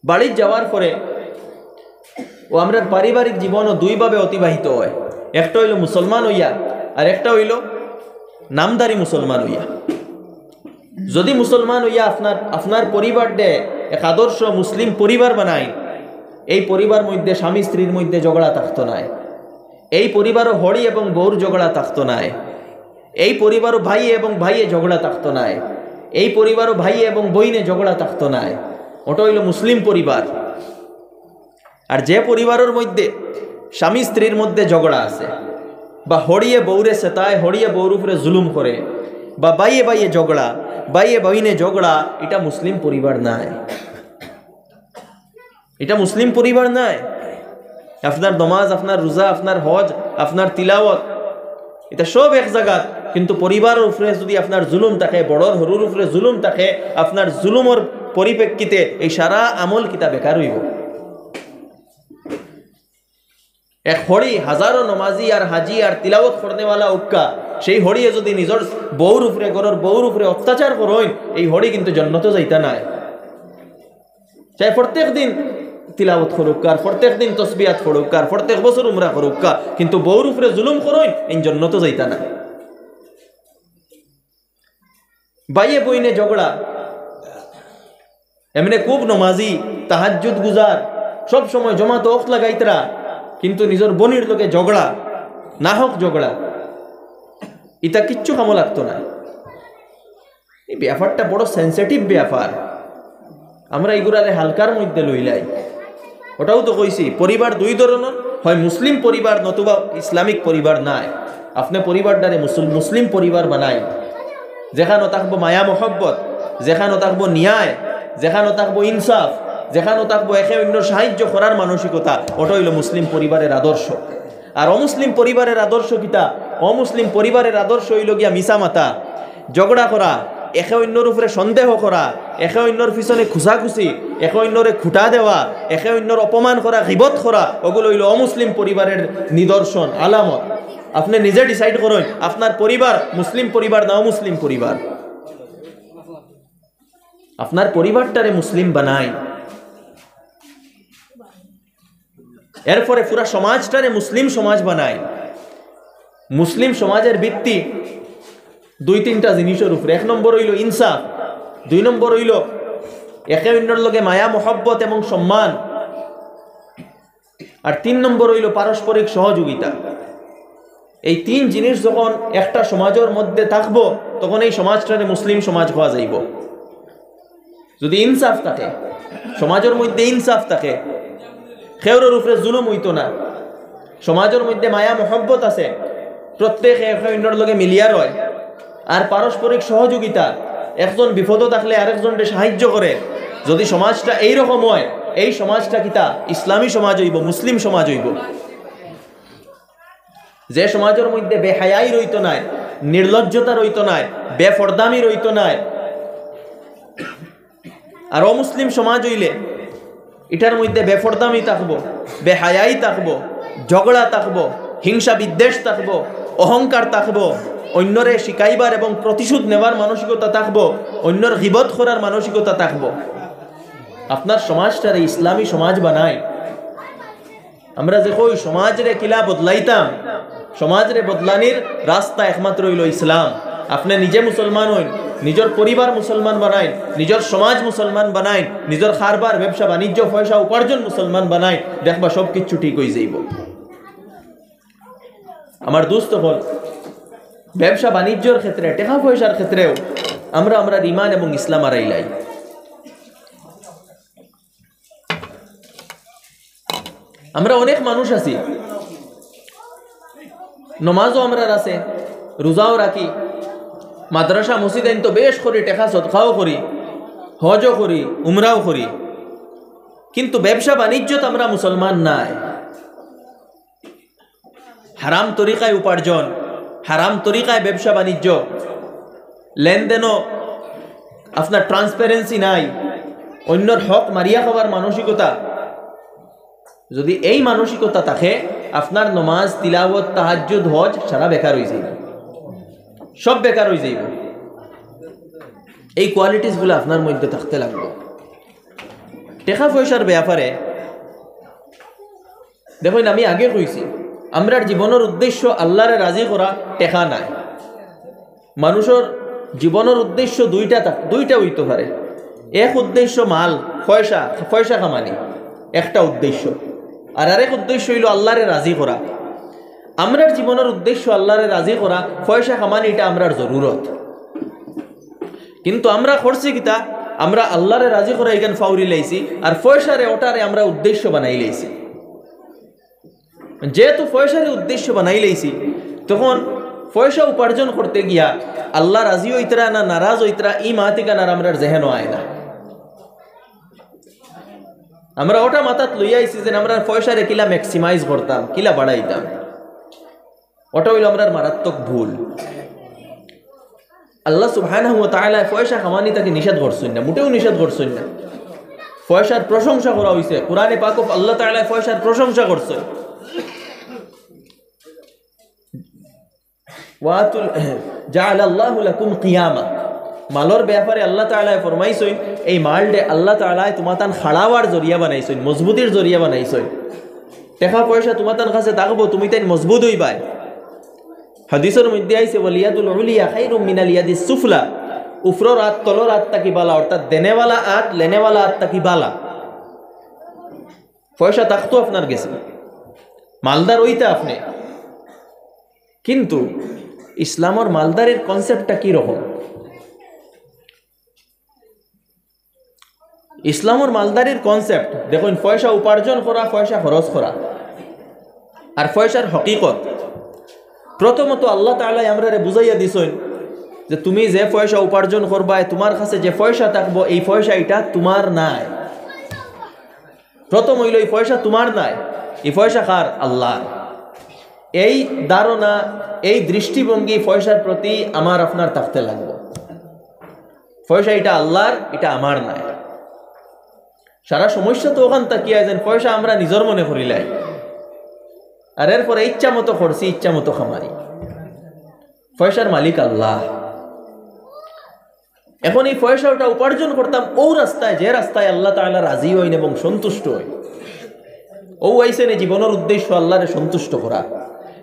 বাড়িত যাওয়ার পরে ও আমরার পারিবারিক জীবনও দুইভাবে অতিবাহিত হয়। একটা অইলো মুসলমান অইয়া, আর একটা অইলো নামধারী মুসলমান অইয়া। যুদি মুসলমান অইয়া আপনার, আপনার পরিবাররে এক আদর্শ মুসলিম পরিবার বানাইন, এই পরিবার মধ্যে স্বামী স্ত্রীর মধ্যে ঝগড়া থাকতো নায়, এই পরিবারও হড়ি এবং বউর ঝগড়া থাকতো নায়, এই পরিবারও ভাইয়ে এবং ভাইয়ে ঝগড়া থাকতো নায়, এই পরিবারও ভাইয়ে এবং বইনে ঝগড়া থাকতো নায়। ওটা অইলো মুসলিম পরিবার। আর যে পরিবারর মধ্যে স্বামী স্ত্রীর মধ্যে ঝগড়া আছে, বা হড়িয়ে বউরে সেতায়, হড়িয়ে বউর উপরে জুলুম করে, বা ভাইয়ে ভাইয়ে ঝগড়া, ভাইয়ে বইনে ঝগড়া, ইটা মুসলিম পরিবার নায়। ইটা মুসলিম পরিবার নায়। আপনার নমাজ, আপনার রোজা, আপনার হজ, আপনার তিলাওয়াত, ইটা সব এক জাগাত, কিন্তু পরিবারর উপরে যুদি আপনার জুলুম থাকে, বড়র হরুর উপরে জুলুম থাকে, আপনার জুলুমর পরিপ্রেক্ষিতে এই সারা আমল কিতা বেকার অইবো। এক হড়ি হাজারো নমাজি আর হাজি আর তিলাওয়াত করনেওয়ালা অউক্কা, সেই হড়িয়ে যুদি নিজর বউর উপরে, ঘরর বউর উপরে অত্যাচার করইন, এই হড়ি কিন্তু জন্নতো যাইতা নায়। চাই প্রত্যেক দিন তিলাওয়াত করউক্কা, আর প্রত্যেক দিন তসবিহাত পড়উক্কা, আর প্রত্যেক বছর উমরা করউক্কা, কিন্তু বউর উপরে জুলুম করইন, ইন জন্নতো যাইতা নায়। ভাইয়ে বইনে ঝগড়া, এমনে খুব নমাজি, তাহাজ্জুদ গুজার, সব সময় জমাতো অক্ত লাগাইতরা, কিন্তু নিজর বইনর লগে ঝগড়া, নাহক ঝগড়া, ইতা কিচ্ছু কামো লাগতো নায়। এই ব্যাপারটা বড় sensitive ব্যাপার, আমরা ইগুলারে হালকার মধ্যে লইলাই। ওটাও তো কইছি, পরিবার দুই ধরনর, হয় মুসলিম পরিবার নতুবা ইসলামিক পরিবার নায়। আপনে পরিবারটারে মুসল-, মুসলিম পরিবার বানাইন, যেখানো থাকবো মায়া মহব্বত, যেখানো থাকবো ন্যায়, যেখানো থাকবো ইনসাফ, যেখানো থাকবো একে অন্যর সাহায্য করার মানসিকতা, ওটা অইলো মুসলিম পরিবারের আদর্শ। আর অমুসলিম পরিবারের আদর্শ কিতা? অমুসলিম পরিবারের আদর্শ অইলো গিয়া মিছা মাতা, ঝগড়া করা, একে অন্যর উপরে সন্দেহ করা, একে অন্যর পিছনে খুসাখুসি, একে অন্যরে খুটা দেওয়া, একে অন্যর অপমান করা, গিবত করা, ওগুলো অইলো অমুসলিম পরিবারের নিদর্শন, আলামত। আপনে নিজে decide করইন, আপনার পরিবার মুসলিম পরিবার না অমুসলিম পরিবার। আপনার পরিবারটারে মুসলিম বানাইন, এরপরে পুরা সমাজটারে মুসলিম সমাজ বানাইন। মুসলিম সমাজের ভিত্তি দুই তিনটা জিনিসর উপরে। এক নম্বর অইলো ইনসাফ, দুই নম্বর অইলো একে অইন্যর লগে মায়া, মহব্বত এবং সম্মান। আর তিন নম্বর অইলো পারস্পরিক সহযোগিতা। এই তিন জিনিস যখন একটা সমাজর মধ্যে থাকবো, তখন এই সমাজটারে মুসলিম সমাজ কওয়া যাইবো। যদি ইনসাফ থাকে, সমাজর মধ্যে ইনসাফ থাকে, কেউরর উপরে জুলুম অইতো না, সমাজর মধ্যে মায়া মহব্বত আছে, প্রত্যেকে একে অইন্যর লগে মিলিয়া রয়, আর পারস্পরিক সহযোগিতা, একজন বিপদো থাকলে আরেকজনরে সাহায্য করে, যদি সমাজটা এইরকম অয়, এই সমাজটা কিতা? ইসলামী সমাজ অইবো, মুসলিম সমাজ অইবো। যে সমাজর মধ্যে বেহায়াই রইতো নায়, নির্লজ্জতা রইতো নায়, বেফর্দামি রইতো নায়, আর অমুসলিম সমাজ অইলে ইটার মধ্যে বেফর্দামি থাকবো, বেহায়াই থাকবো, ঝগড়া থাকবো, হিংসা বিদ্বেষ থাকবো, অহংকার থাকবো, অইন্যরে শিকাইবার এবং প্রতিশোধ নেবার মানসিকতা থাকবো, অইন্যর গিবত করার মানসিকতা থাকবো। আপনার সমাজটারে ইসলামী সমাজ বানাইন। আমরা যে কই সমাজরে কিলা বদলাইতাম, সমাজরে বদলানির রাস্তা একমাত্র অইলো ইসলাম। আপনে নিজে মুসলমান অইন, নিজর পরিবার মুসলমান বানাইন, নিজর সমাজ মুসলমান বানাইন, নিজর কারবার, ব্যবসা, বাণিজ্য, পয়সা উপার্জন মুসলমান বানাইন, দেখবা সব কিচ্ছু ঠিক অইযাইবো। আমার দোস্ত অকল, ব্যবসা বাণিজ্যর ক্ষেত্রে, টেকা পয়সার ক্ষেত্রেও আমরা আমরার ইমান এবং ইসলাম হারাইলাই। আমরা অনেক মানুষ আছি, নমাজও আমরার আছে, রোজাও রাখি, মাদ্রাসা মসজিদ আইন তো বেশ করি, টেকা সদকাও করি, হজও করি, উমরাও করি, কিন্তু ব্যবসা বাণিজ্যত আমরা মুসলমান নায়। হারাম তরিকায় উপার্জন, হারাম তরিকায় ব্যবসা বাণিজ্য, লেনদেনও আপনার ট্রান্সপারেন্সি নাই, অইন্যর হক মারিয়া খাওয়ার মানসিকতা। যদি এই মানসিকতা থাকে, আপনার নমাজ, তিলাওয়াত, তাহাজ্জুদ, হজ সারা বেকার অইযাইবো, সব বেকার অইযাইবো। এই কোয়ালিটিসগুলা আপনার মধ্যে থাকতে লাগবো। টেকা পয়সার ব্যাপারে দেখইন, আমি আগে কইছি, আমরার জীবনর উদ্দেশ্য আল্লারে রাজি করা, টেকা নায়। মানুষর জীবনর উদ্দেশ্য দুইটা থাক-, দুইটা অইতো পারে। এক উদ্দেশ্য মাল, পয়সা, পয়সা কামানি, একটা উদ্দেশ্য। আর আরেক উদ্দেশ্য অইলো আল্লারে রাজি করা। আমরার জীবনর উদ্দেশ্য আল্লারে রাজি করা, পয়সা কামানি ইটা আমরার জরুরত। কিন্তু আমরা করছি কিতা? আমরা আল্লারে রাজি করা ইখান ফাউরি লাইছি, আর পয়সারে ওটারে আমরা উদ্দেশ্য বানাই লাইছি। যেহেতু পয়সারে উদ্দেশ্য বানাই লাইছি, তখন পয়সা উপার্জন করতে গিয়া আল্লা রাজি অইতরা না নারাজ অইতরা, ই মাত ইখান আর আমরার জেহেনো আয় না। আমরা ওটা মাথাত লইয়া আইছি যে আমরা পয়সারে কিলা ম্যাক্সিমাইজ করতাম, কিলা বাড়াইতাম। ওটা অইলো আমরার মারাত্মক ভুল। আল্লা সুবহানাহু ওয়া তাআলায় পয়সা কামানি থাকি নিষেধ করছইন না, মোটেও নিষেধ করছইন না। পয়সার প্রশংসা করা অইছে, কোরআনে পাকো আল্লা তাআলায় পয়সার প্রশংসা করছইন। ওয়াতুল, জাআলাল্লাহু লাকুম কিয়ামা। মালর ব্যাপারে আল্লা তাআলায় ফরমাইছইন, এই মালরে আল্লা তাআলায় তুমাতান খাড়াওয়ার জরিয়া বানাইছইন, মজবুতির জরিয়া বানাইছইন। টেকা পয়সা তুমাতান কাছে থাকবো, তুমি তাইন মজবুত অইবায়। হাদিসর মধ্যে আইছে, "ওয়াল ইয়াদুল উলিয়া খাইরুম মিনাল ইয়াদিস সুফলা।" উপরর আত তলর আত থাকি বালা, অর্থাৎ দেনেওয়ালা আত লেনেওয়ালা আত থাকি বালা। পয়সা থাকতো আপনার গেছে, মালদার অইতা আপনে, কিন্তু ইসলামর মালদারির কনসেপ্টটা কি রকম? ইসলামর মালদারির কনসেপ্ট দেখইন, পয়সা উপার্জন করা, পয়সা খরচ করা, আর পয়সার হকিকত। প্রথমত আল্লা তাআলায় আমরারে বুঝাইয়া দিছইন যে তুমি যে পয়সা উপার্জন করবায়, তুমার কাছে যে পয়সা থাকবো, এই পয়সা ইটা তুমার নায়। প্রথম অইলো, এই পয়সা তুমার নায়, এই পয়সা কার? আল্লার। এই ধারণা, এই দৃষ্টিভঙ্গি পয়সার প্রতি আমার আপনার থাকতে লাগবো। পয়সা ইটা আল্লার, ইটা আমার নায়। সারা সমস্যা তো ওখান থাকিয়া যেন পয়সা আমরা নিজর মনে করিলাই, আর এরপরে ইচ্ছা মতো খরচি, ইচ্ছা মতো কামাই। পয়সার মালিক আল্লা। এখন এই পয়সা ওটা উপার্জন করতাম অউ রাস্তায়, যে রাস্তায় আল্লা তাআলা রাজি অইন এবং সন্তুষ্ট অইন। অউ আইছে নি জীবনর উদ্দেশ্য আল্লারে সন্তুষ্ট করা।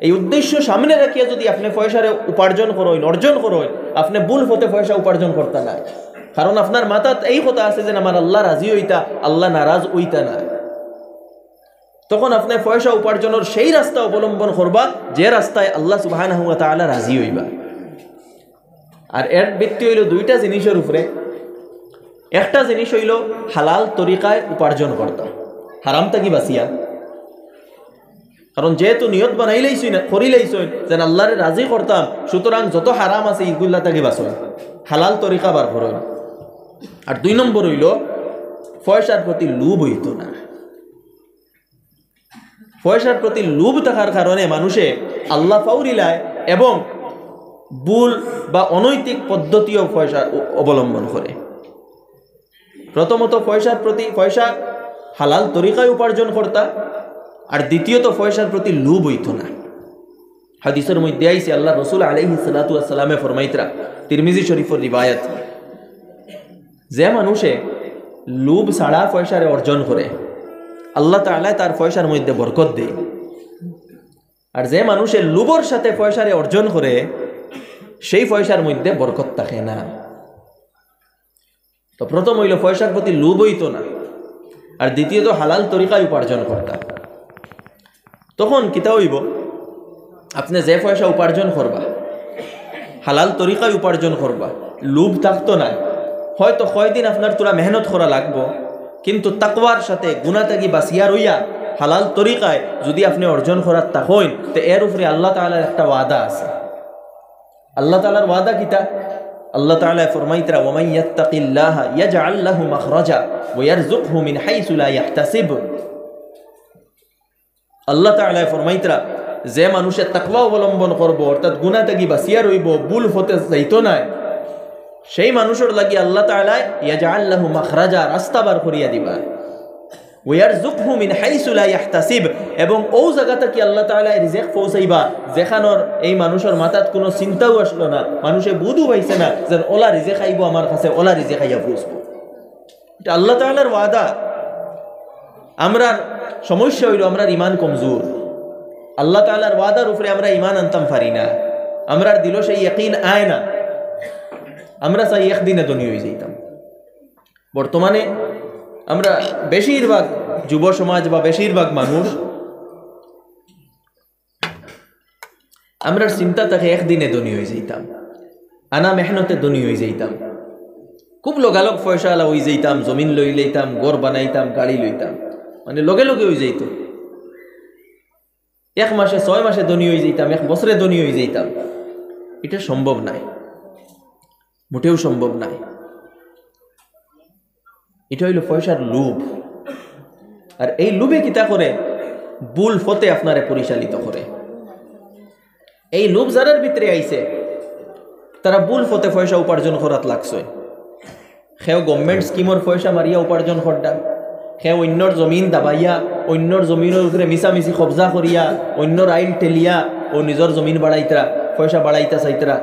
এই উদ্দেশ্য সামনে রাখিয়া যদি আপনে পয়সারে উপার্জন করইন, অর্জন করইন, আপনে ভুল পথে পয়সা উপার্জন করতা নায়। কারণ আপনার মাথাত এই কথা আছে যে আমার আল্লাহ রাজি অইতা, আল্লাহ নারাজ অইতা না। তখন আপনে পয়সা উপার্জনর সেই রাস্তা অবলম্বন করবা, যে রাস্তায় আল্লাহ সুবহানাহু ওয়া তাআলা রাজি অইবা। আর এর ভিত্তি অইলো দুইটা জিনিসর উপরে। একটা জিনিস অইলো হালাল তরিকায় উপার্জন করতা, হারাম থাকি বাঁচিয়া। কারণ যেহেতু নিয়ত বানাইলাইছইন, করিলাইছইন যেন আল্লাহরে রাজি করতাম, সুতরাং যত হারাম আছে ইগুলা থাকি বাঁচইন, হালাল তরিকা বার করইন। আর দুই নম্বর অইলো পয়সার প্রতি লোভ অইতো না। পয়সার প্রতি লোভ থাকার কারণে মানুষে আল্লাহ ফাউরিলায় এবং ভুল বা অনৈতিক পদ্ধতিও পয়সা অ-, অবলম্বন করে। প্রথমত পয়সার প্রতি, পয়সা হালাল তরিকায় উপার্জন করতা, আর দ্বিতীয়ত পয়সার প্রতি লোভ অইতো না। হাদিসর মধ্যে আইছে আল্লাহ রসুল আলাইহিস সালাতু ওয়াস সালামে ফরমাইতরা, তিরমিজি শরীফর রিওয়ায়াত, যে মানুষে লোভ ছাড়া পয়সারে অর্জন করে, আল্লাহ তাআলায় তার পয়সার মধ্যে বরকত দেয়। আর যে মানুষে লোভর সাথে পয়সারে অর্জন করে, সেই পয়সার মধ্যে বরকত থাকে না। তো প্রথম অইলো পয়সার প্রতি লোভ অইতো না, আর দ্বিতীয়ত হালাল তরিকায় উপার্জন করতা। তখন কিতা অইবো? আপনে যে পয়সা উপার্জন করবা, হালাল তরিকায় উপার্জন করবা, লোভ থাকতো নায়। হয়তো কয়দিন আপনার থুড়া মেহনত করা লাগবো, কিন্তু তাকওয়ার সাথে গুনা থাকি বাঁচিয়া রইয়া হালাল তরিকায় যুদি আপনে অর্জন করার থাকইন, তে এর উপরে আল্লাহ তাআলার একটা ওয়াদা আছে। আল্লাহ তাআলার ওয়াদা কিতা? আল্লাহ তাআলায় ফরমাইতরা, "ওয়া মান ইয়াত্তাকিল্লাহা ইয়াজআল লাহু মাখরাজা ওয়া ইয়ারযুকহু মিন হাইসু লা ইয়াহতাসিব।" আল্লাহ তাআলায় ফরমাইতরা, যে মানুষে তাকওয়া অবলম্বন করবো, অর্থাৎ গুনা থাকি বাঁচিয়া রইবো, ভুল পথে যাইতো নায়, সেই মানুষর লাগি আল্লাহ তাআলায় ইয়াজআল লাহু মাখরাজা, রাস্তা বার করিয়া দিবা। ওয়ারযুকহু মিন হাইসু লা ইয়াহতাসিব, এবং অউ জাগা থাকি আল্লাহ তাআলায় রিজিক পৌঁছাইবা, যেখানোর এই মানুষর মাথাত কুনু চিন্তাও আসলো না, মানুষে বুঝও পাইছে না, যেন অলা রিজিক আইবো আমার কাছে, অলা রিজিক আইয়া পৌঁছবো। ইটা আল্লাহ তাআলার ওয়াদা। আমরার সমস্যা অইলো, আমরার ইমান কমজোর। আল্লাহ তাআলার ওয়াদার উপরে আমরা ইমান আনতাম পারি না, আমরার দিলো সেই ইয়াকিন আয় না। আমরা চাই একদিনে ধনী অইযাইতাম। বর্তমানে আমরা বেশিরভাগ যুব সমাজ বা বেশিরভাগ মানুষ, আমরার চিন্তা থাকে একদিনে ধনী অইযাইতাম, আনা মেহনতে ধনী অইযাইতাম, খুব লগালগ পয়সাআলা অইযাইতাম, জমিন লইলাইতাম, ঘর বানাইতাম, গাড়ি লইতাম, মানে লগে লগে অইযাইতো। এক মাসে, ছয় মাসে ধনী অইযাইতাম, এক বছরে ধনী অইযাইতাম। ইটা সম্ভব নায়, মোটেও সম্ভব নায়। ইটা অইলো পয়সার লোভ। আর এই লোভে কিতা করে? ভুল পথে আপনারে পরিচালিত করে। এই লোভ যারার ভিতরে আইছে, তারা ভুল পথে পয়সা উপার্জন করাত লাগছে। কেউ government schemeর পয়সা মারিয়া উপার্জন কররা, কেউ অইন্যর জমিন দাবাইয়া, অইন্যর জমিনর উপরে মিছামিছি কবজা করিয়া, অইন্যর আইল ঠেলিয়া অউ নিজর জমিন বাড়াইতরা, পয়সা বাড়াইতা চাইতরা।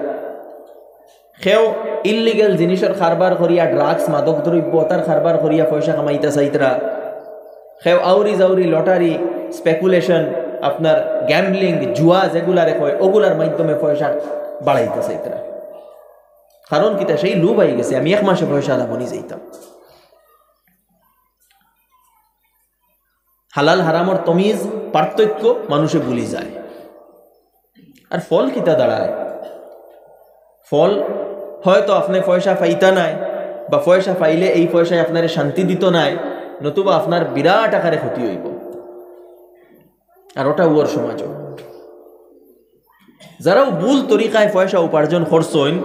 কেউ illegal জিনিসর কারবার করিয়া, drugs, মাদক দ্রব্য, তার কারবার করিয়া পয়সা কামাইতা চাইতরা। কেউ আউরি জাউরি, lottery, speculation, আপনার gambling, জুয়া যেগুলারে কয়, অগুলার মাধ্যমে পয়সা বাড়াইতা চাইতরা। কারণ কিতা? সেই লোভ আইগেছে, আমি এক মাসে পয়সাআলা বনি যাইতাম। হালাল হারামর তমিজ, পার্থক্য মানুষে ভুলি যায়। আর ফল কিতা দাঁড়ায়? ফল হয়তো আপনে পয়সা পাইতা নায়, বা পয়সা পাইলে এই পয়সায় আপনারে শান্তি দিতো নায়, নতুবা আপনার বিরাট আকারে ক্ষতি অইবো। আর ওটা উয়ার সমাজও। যারাও ভুল তরিকায় পয়সা উপার্জন করছইন,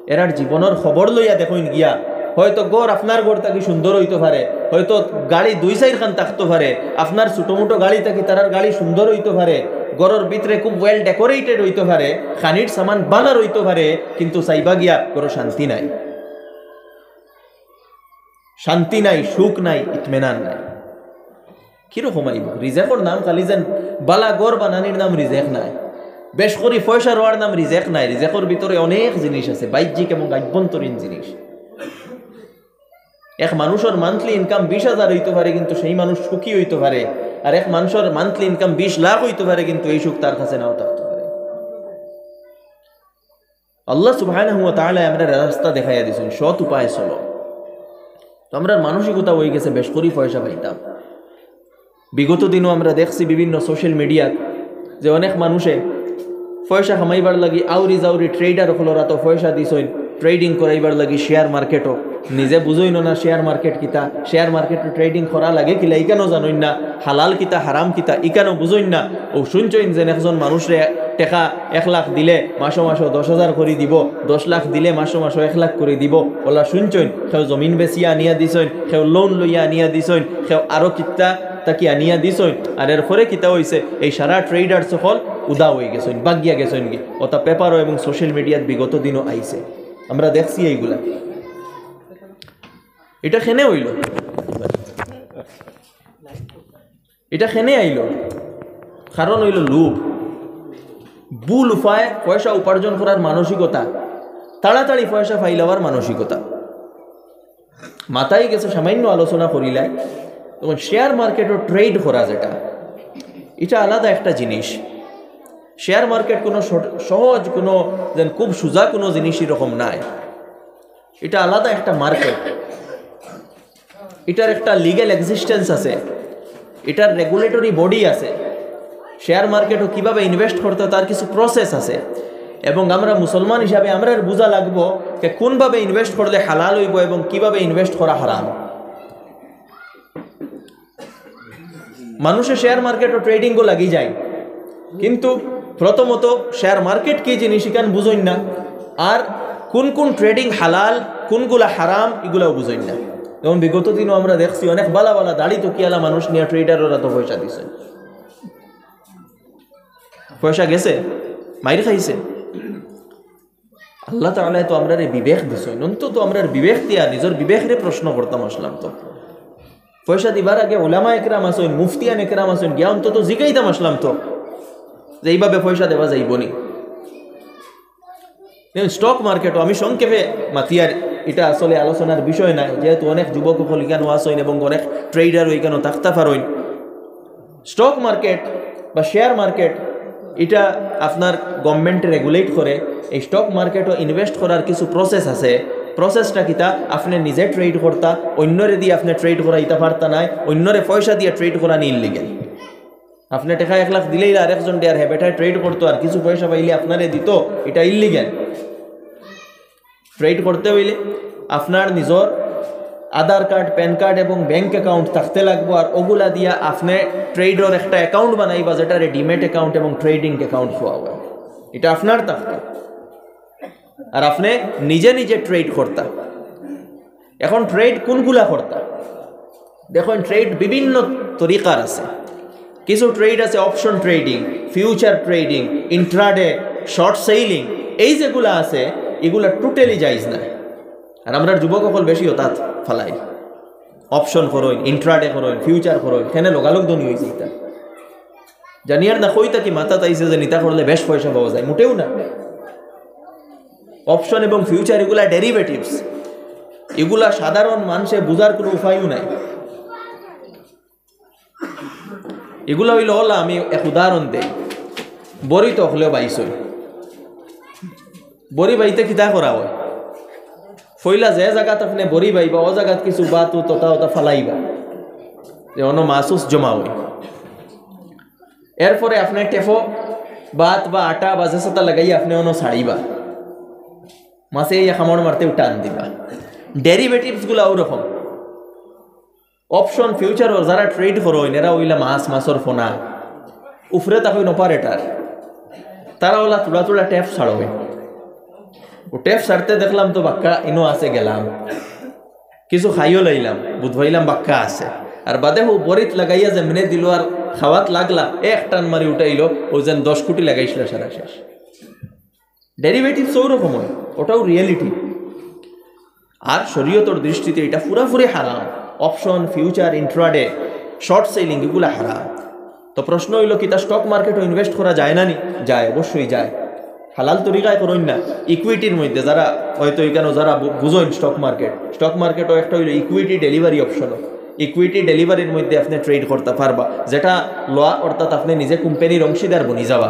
এরার জীবনর খবর লইয়া দেখইন গিয়া, হয়তো ঘর আপনার ঘর থাকি সুন্দর অইতো পারে, হয়তো গাড়ি দুই চাইরখান থাকতো পারে, আপনার ছোটো মোটো গাড়ি থাকি তারার গাড়ি সুন্দর অইতো পারে, ঘরর ভিতরে খুব well decorated অইতো পারে, খানির সামান বালা রইতো পারে, কিন্তু চাইবা গিয়া ঘরো শান্তি নাই, শান্তি নাই, সুখ নাই, ইতমেনান নাই। কিরকম আইবো? রিজেকর নাম খালি যেন বালা ঘর বানানির নাম রিজেক নায়, বেশ করি পয়সা রওয়ার নাম রিজেক নায়। রিজেকর ভিতরে অনেক জিনিস আছে, বাহ্যিক এবং আভ্যন্তরীণ জিনিস। এক মানুষর monthly income বিশ হাজার অইতো পারে, কিন্তু সেই মানুষ সুখী অইতো পারে, আর এক মানুষর monthly income বিশ লাখ অইতো পারে, কিন্তু এই সুখ তার কাছে নাও থাকতো পারে। আল্লাহ সুবহানাহু ওয়া তাআলা আমরারে রাস্তা দেখাইয়া দিছইন, সৎ উপায়ে চলো। তো আমরার মানসিকতা অই গেছে বেশ করি পয়সা পাইতাম। বিগত দিনও আমরা দেখছি বিভিন্ন সোশ্যাল মিডিয়াত যে অনেক মানুষে পয়সা কামাইবার লাগি আউরি জাউরি ট্রেডার অকলর আতো পয়সা দিছইন, ট্রেডিং করাইবার লাগি শেয়ার মার্কেটো। নিজে বুঝইন না শেয়ার মার্কেট কিতা, শেয়ার মার্কেটো ট্রেডিং করা লাগে কিলা ইখানও জানইন না, হালাল কিতা হারাম কিতা ইখানও বুঝইন না। অউ শুনছইন যে একজন মানুষরে টেকা এক লাখ দিলে মাসো মাসো দশ হাজার করি দিব, দশ লাখ দিলে মাসো মাসো এক লাখ করি দিব। অলা শুনছইন, কেউ জমিন বেচিয়া আনিয়া দিছইন, কেউ লোন লইয়া আনিয়া দিছইন, কেউ আরো কিতা থাকি আনিয়া দিছইন। আর এরপরে কিতা অইছে, এই সারা ট্রেডার অকল উধাও অই গেছইন, ভাগিয়া গেছইন গি। অতা পেপারও এবং সোশ্যাল মিডিয়াত বিগত দিনও আইছে, আমরা দেখছি এইগুলা। ইটা কেনে অইলো? ইটা কেনে আইলো? কারণ অইলো লোভ। ভুল উপায়ে পয়সা উপার্জন করার মানসিকতা, তাড়াতাড়ি পয়সা ফাইলাওয়ার মানসিকতা। মাথায় গেছে সামান্য আলোচনা করিলাই, তখন শেয়ার মার্কেটো ট্রেড করা যেটা, ইটা আলাদা একটা জিনিস। শেয়ার মার্কেট কোনো সট-, সহজ কোনো, যেন খুব সোজা কোনো জিনিস এরকম নায়। ইটা আলাদা একটা মার্কেট, ইটার একটা লিগ্যাল এক্সিস্টেন্স আছে, ইটার রেগুলেটরি বডি আছে। শেয়ার মার্কেটো কিভাবে ইনভেস্ট করতে হয় তার কিছু প্রসেস আছে, এবং আমরা মুসলমান হিসাবে আমরার বুঝা লাগবো যে কোনভাবে ইনভেস্ট করলে হালাল অইবো এবং কিভাবে ইনভেস্ট করা হারাম। মানুষে শেয়ার মার্কেটো ট্রেডিংও লাগি যায়, কিন্তু প্রথমত শেয়ার মার্কেট কি জিনিস ইখান বুঝইন না, আর কোন কোন ট্রেডিং হালাল, কোনগুলা হারাম, ইগুলাও বুঝইন না। যেমন বিগত দিনও আমরা দেখছি অনেক বালা বালা দাড়ি টুপিআলা মানুষ নিয়া ট্রেডারর আতো পয়সা দিছে, পয়সা গেছে, মাইর খাইছে। আল্লাহ তাআলায় তো আমরারে বিবেক দিছইন, অন্তত আমরার বিবেক দিয়া নিজর বিবেকরে প্রশ্ন করতাম আছলাম তো। পয়সা দিবার আগে উলামা একরাম আছইন, মুফতিয়ান একরাম আছইন, গিয়া অন্তত জিগাইতাম আছলাম তো যে এইভাবে পয়সা দেওয়া যাইবো নি। স্টক মার্কেটও আমি সংক্ষেপে মাতিয়ার, ইটা আসলে আলোচনার বিষয় নায়, যেহেতু অনেক যুবক অকল ইখানো আছইন এবং অনেক ট্রেডারও ইখানো থাকতা পারইন। স্টক মার্কেট বা শেয়ার মার্কেট, ইটা আপনার গভর্নমেন্ট রেগুলেট করে। এই স্টক মার্কেটও ইনভেস্ট করার কিছু প্রসেস আছে। প্রসেসটা কিতা? আপনে নিজে ট্রেড করতা, অইন্যরে দিয়া আপনে ট্রেড করাইতা পারতা নায়, অইন্যরে পয়সা দিয়া ট্রেড করানি ইলিগ্যাল। আপনে টেকা এক লাখ দিলেই আরেকজনরে আর হে বেটায় ট্রেড করতো আর কিছু পয়সা পাইলে আপনারে দিতো, ইটা ইলিগ্যাল। ট্রেড করতে অইলে আপনার নিজর আধার কার্ড, প্যান কার্ড এবং ব্যাংক অ্যাকাউন্ট থাকতে লাগবো, আর ওগুলা দিয়া আপনে ট্রেডর একটা অ্যাকাউন্ট বানাইবা, যেটারে ডিম্যাট অ্যাকাউন্ট এবং ট্রেডিং অ্যাকাউন্ট কওয়া অয়। ইটা আপনার থাকতো, আর আপনে নিজে নিজে ট্রেড করতা। এখন ট্রেড কোনগুলা করতা? দেখইন, ট্রেড বিভিন্ন তরিকার আছে। কিছু ট্রেড আছে option trading, future trading, intraday, short selling, এই যেগুলা আছে, ইগুলা টোটালি জায়েজ নায়। আর আমরার যুবক অকল বেশি অতাত ফালাইন, অপশন করইন, ইন্ট্রাডে করইন, ফিউচার করইন, কেনে লগালগ ধনী অইযাইতা। জানিয়ার না কই থাকি মাথাত আইছে যে ইতা করলে বেশ পয়সা পাওয়া যায়, মোটেও না। অপশন এবং ফিউচার ইগুলা ডেরিভেটিভস, ইগুলা সাধারণ মানষে বুঝার কোনো উপায়ও নাই। ইগুলা অইলো অলা, আমি এক উদাহরণ দেই, বড়ি তো অকলেউ বাইছইন। বড়ি বাইতে কিতা করা অয়? পয়লা যে জাগাত আপনে বড়ি বাইবা, অউ জাগাত কিছু ভাত উত অতা অতা ফালাইবা, যে অনো মাছ উছ জমা অয়। এরপরে আপনে টেফো ভাত বা আটা বা যেছাতা লাগাইয়া আপনে অনো ছাড়িবা, মাছে ইয়া কামড় মারতেউ টান দিবা। ডেরিভেটিভস গুলা অউ রকম। অপশন ফিউচারর যারা ট্রেড করইন, এরা অইলা মাছ, মাছর পোনা, উপরে থাকইন অপারেটর, তারা অলা থুড়া থুড়া টেফ ছাড়ইন। অউ টেফ ছাড়তে দেখলাম তো বাক্কা ইনো আছে, গেলাম কিছু খাইও লাইলাম, বুঝ পাইলাম বাক্কা আছে। আর বাদে হউ বড়িত লাগাইয়া যেমনে দিলো আর খাওয়াত লাগলা, এক টান মারি উঠাইলো, অউ যেন দশ কোটি লাগাইছলা সারা শেষ। ডেরিভেটিভস অউ রকম অয়, অটাউ রিয়েলিটি। আর শরীয়তর দৃষ্টিতে ইটা পুরাপুরি হারাম। Option, future, intraday, short selling, ইগুলা হারাম। তো প্রশ্ন অইলো, কিতা স্টক মার্কেটো ইনভেস্ট করা যায় না নি? যায়, অবশ্যই যায়। হালাল তরিকায় করইন না। ইকুইটির মধ্যে যারা, হয়তো ইখানো যারা বু-, বুঝইন স্টক মার্কেট, স্টক মার্কেটও একটা অইলো ইকুইটি ডেলিভারি অপশন। ইকুইটি ডেলিভারির মধ্যে আপনে ট্রেড করতা পারবা, যেটা লওয়া অর্থাৎ আপনে নিজে কোম্পানির অংশীদার বনি যাবা।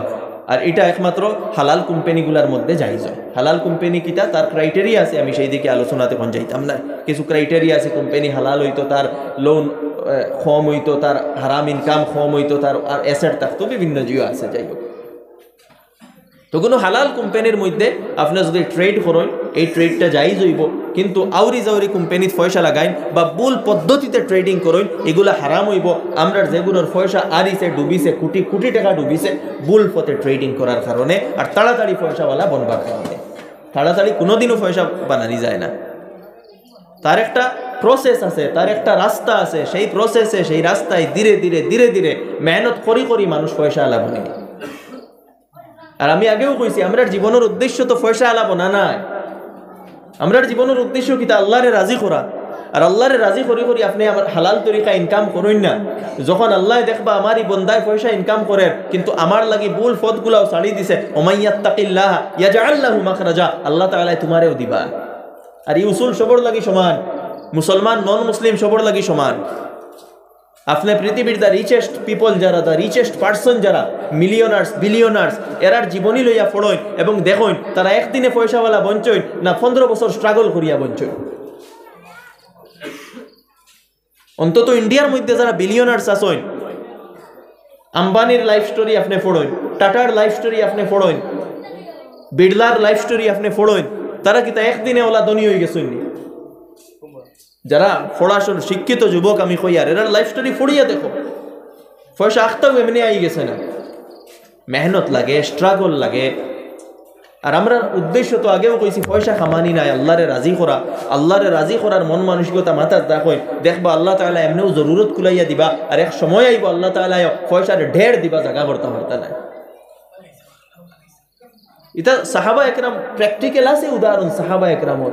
আর ইটা একমাত্র হালাল কোম্পানিগুলার মধ্যে জায়েজ অয়। হালাল কোম্পানি কিতা, তার ক্রাইটেরিয়া আছে, আমি সেই দিকে আলোচনাত অখন যাইতাম না। কিছু ক্রাইটেরিয়া আছে, কোম্পানি হালাল অইতো, তার লোন কম অইতো, তার হারাম ইনকাম কম অইতো, তার আর অ্যাসেট থাকতো, বিভিন্ন জিও আছে। যাই হোক, তো কুনু হালাল কোম্পানির মধ্যে আপনে যুদি ট্রেড করইন, এই ট্রেডটা জায়েজ অইবো, কিন্তু আউরি জাউরি কোম্পানিত পয়সা লাগাইন বা ভুল পদ্ধতিতে ট্রেডিং করইন, ইগুলা হারাম অইবো। আমরার যেগুনর পয়সা আরিছে, ডুবিছে, কুটি কুটি টেকা ডুবিছে, ভুল পথে ট্রেডিং করার কারণে আর তাড়াতাড়ি পয়সাওয়ালা বনবার কারণে। তাড়াতাড়ি কুনুদিনও পয়সা বানানি যায় না। তার একটা প্রসেস আছে, তার একটা রাস্তা আছে, সেই প্রসেসে, সেই রাস্তায় ধীরে ধীরে, ধীরে ধীরে মেহনত করি করি মানুষ পয়সাআলা বনে। আর আমি আগেও কইছি, আমরার জীবনর উদ্দেশ্য তো পয়সাআলা বনা নায়। আমরার জীবনর উদ্দেশ্য কিতা? আল্লারে রাজি করা। আর আল্লারে রাজি করি করি আপনে আমার হালাল তরিকা ইনকাম করইন না, যখন আল্লায় দেখবা আমার ই বন্দায় পয়সা ইনকাম করের, কিন্তু আমার লাগি ভুল পথগুলাও ছাড়ি দিছে, ওমাইয়াত্তাকিল্লাহ ইয়াজআল লাহু মাখরাজা, আল্লাহ তাআলায় তুমারেও দিবা। আর ই উসুল সবর লাগি সমান, মুসলমান, নন মুসলিম সবর লাগি সমান। আপনে পৃথিবীর the richest people যারা, the richest person যারা, মিলিয়নার্স, বিলিয়নার্স, এরার জীবনী লইয়া পড়ইন এবং দেখইন তারা একদিনে পয়সাওয়ালা বনছইন না পনেরো বছর স্ট্রাগল করিয়া বনছইন। অন্তত ইন্ডিয়ার মধ্যে যারা বিলিয়নার্স আছইন, আম্বানির লাইফ স্টোরি আপনে পড়ইন, টাটার লাইফ স্টোরি আপনে পড়ইন, বিড়লার লাইফ স্টোরি আপনে পড়ইন, তারা কিতা একদিনে ওলা ধনী অইগেছইন নি? যারা পড়াশোনা শিক্ষিত যুবক আমি কইয়ার, এরার লাইফ স্টোরি পড়িয়া দেখো, পয়সা আখতাও এমনে আইগেছে না। মেহনত লাগে, স্ট্রাগল লাগে। আর আমরার উদ্দেশ্য তো আগেও কইছি, পয়সা কামানি নায়, আল্লারে রাজি করা। আল্লারে রাজি করার মন মানসিকতা মাথাত রাখইন, দেখবা আল্লাহ তাআলায় এমনেউ জরুরত কুলাইয়া দিবা। আর এক সময় আইবো আল্লাহ তাআলায় পয়সার ঢের দিবা, জাগা করতা পারতা নায়। ইতা সাহাবা একরাম, প্র্যাকটিক্যাল আছে উদাহরণ সাহাবা একরামর।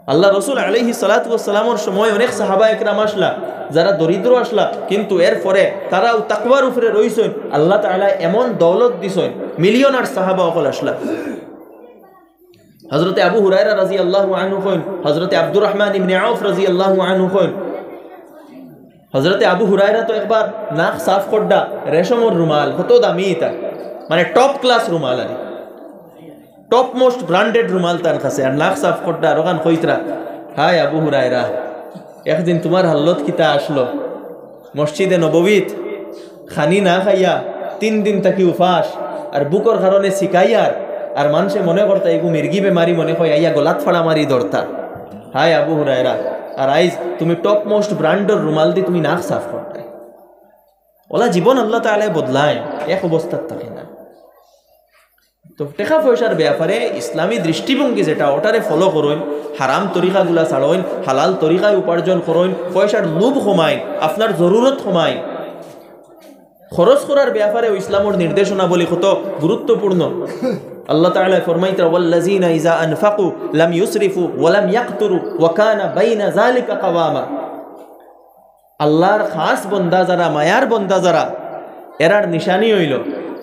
আল্লার রসুল আলাইহিস সালাতু ওয়াস সালামর সময় অনেক সাহাবা একরাম আছলা, যারা দরিদ্র আছলা, কিন্তু এরপরে তারাও তাকওয়ার উপরে রইছইন। আল্লাহ তাআলায় এমন দৌলত দিছইন, মিলিয়নার সাহাবা অকল আছলা। হযরতে আবু হুরায়রা রাদিয়াল্লাহু আনহু কইন, হযরতে আব্দুর রহমান ইবনে আউফ রাদিয়াল্লাহু আনহু কইন, হযরতে আবু হুরায়রা তো একবার নাক সাফ করডা রেশমর রুমাল, কত দামি ইতা, মানে টপ ক্লাস রুমাল আর টপ মোস্ট ব্র্যান্ডেড রুমাল তান কাছে, আর নাক সাফ করডা আর অখান কইতরা, "হায় আবু হুরায়রা, একদিন তুমার হালত কিতা আছলো? মসজিদে নববীত খানি না খাইয়া তিন দিন থাকি উপাস, আর ভুকর কারণে শিকাইয়ার, আর মানষে মনে করতা এগু মির্গি বেমারি মনে কয়, আইয়া গলাত ফাড়া মারি ধরতা। হায় আবু হুরায়রা, আর আইজ তুমি টপ মোস্ট ব্র্যান্ডর রুমাল দি তুমি নাক সাফ করতায়।" ওলা জীবন আল্লাহ তাআলায় বদলাইন, এক অবস্থাত থাকে না। তো টেকা পয়সার ব্যাপারে ইসলামী দৃষ্টিভঙ্গি যেটা, ওটারে ফলো করইন, হারাম তরিকাগুলা ছাড়ইন, হালাল তরিকায় উপার্জন করইন, পয়সার লোভ কমাইন, আপনার জরুরত কমাইন। খরচ করার ব্যাপারে ইসলামর নির্দেশনাবলী কত গুরুত্বপূর্ণ। আল্লাহ তাআলায় ফরমাইতরা, "ওয়াল্লাযীনা ইযা আনফাকু লাম ইউসরিফু ওয়া লাম ইয়াকতুরু ওয়া কানা বাইনা যালিকা কাওয়ামা।" আল্লার খাস বন্দা যারা, মায়ার বন্দা যারা, এরার নিশানি অইলো,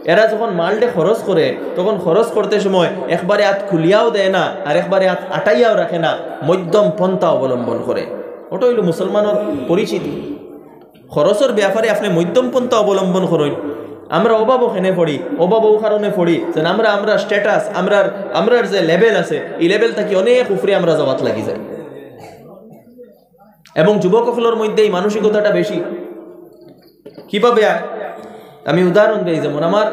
এরা যখন মালডে খরচ করে, তখন খরচ করতে সময় একবারে আত খুলিয়াও দেয় না, আর একবারে আত আটাইয়াও রাখে না, মধ্যম পন্থা অবলম্বন করে। ওটা অইলো মুসলমানর পরিচিতি। খরচর ব্যাপারে আপনে মধ্যম পন্থা অবলম্বন করইন। আমরা অভাবও কেনে পড়ি, অভাবও কারণে পড়ি, যেন আমরা, আমরা স্ট্যাটাস, আমরার, আমরার যে লেভেল আছে, ই লেভেল থাকি অনেক উপরে আমরা যাওয়াত লাগি যাই। এবং যুবক অকলর মধ্যে এই মানসিকতাটা বেশি। কিভাবে আয়? আমি উদাহরণ দেই, যেমন আমার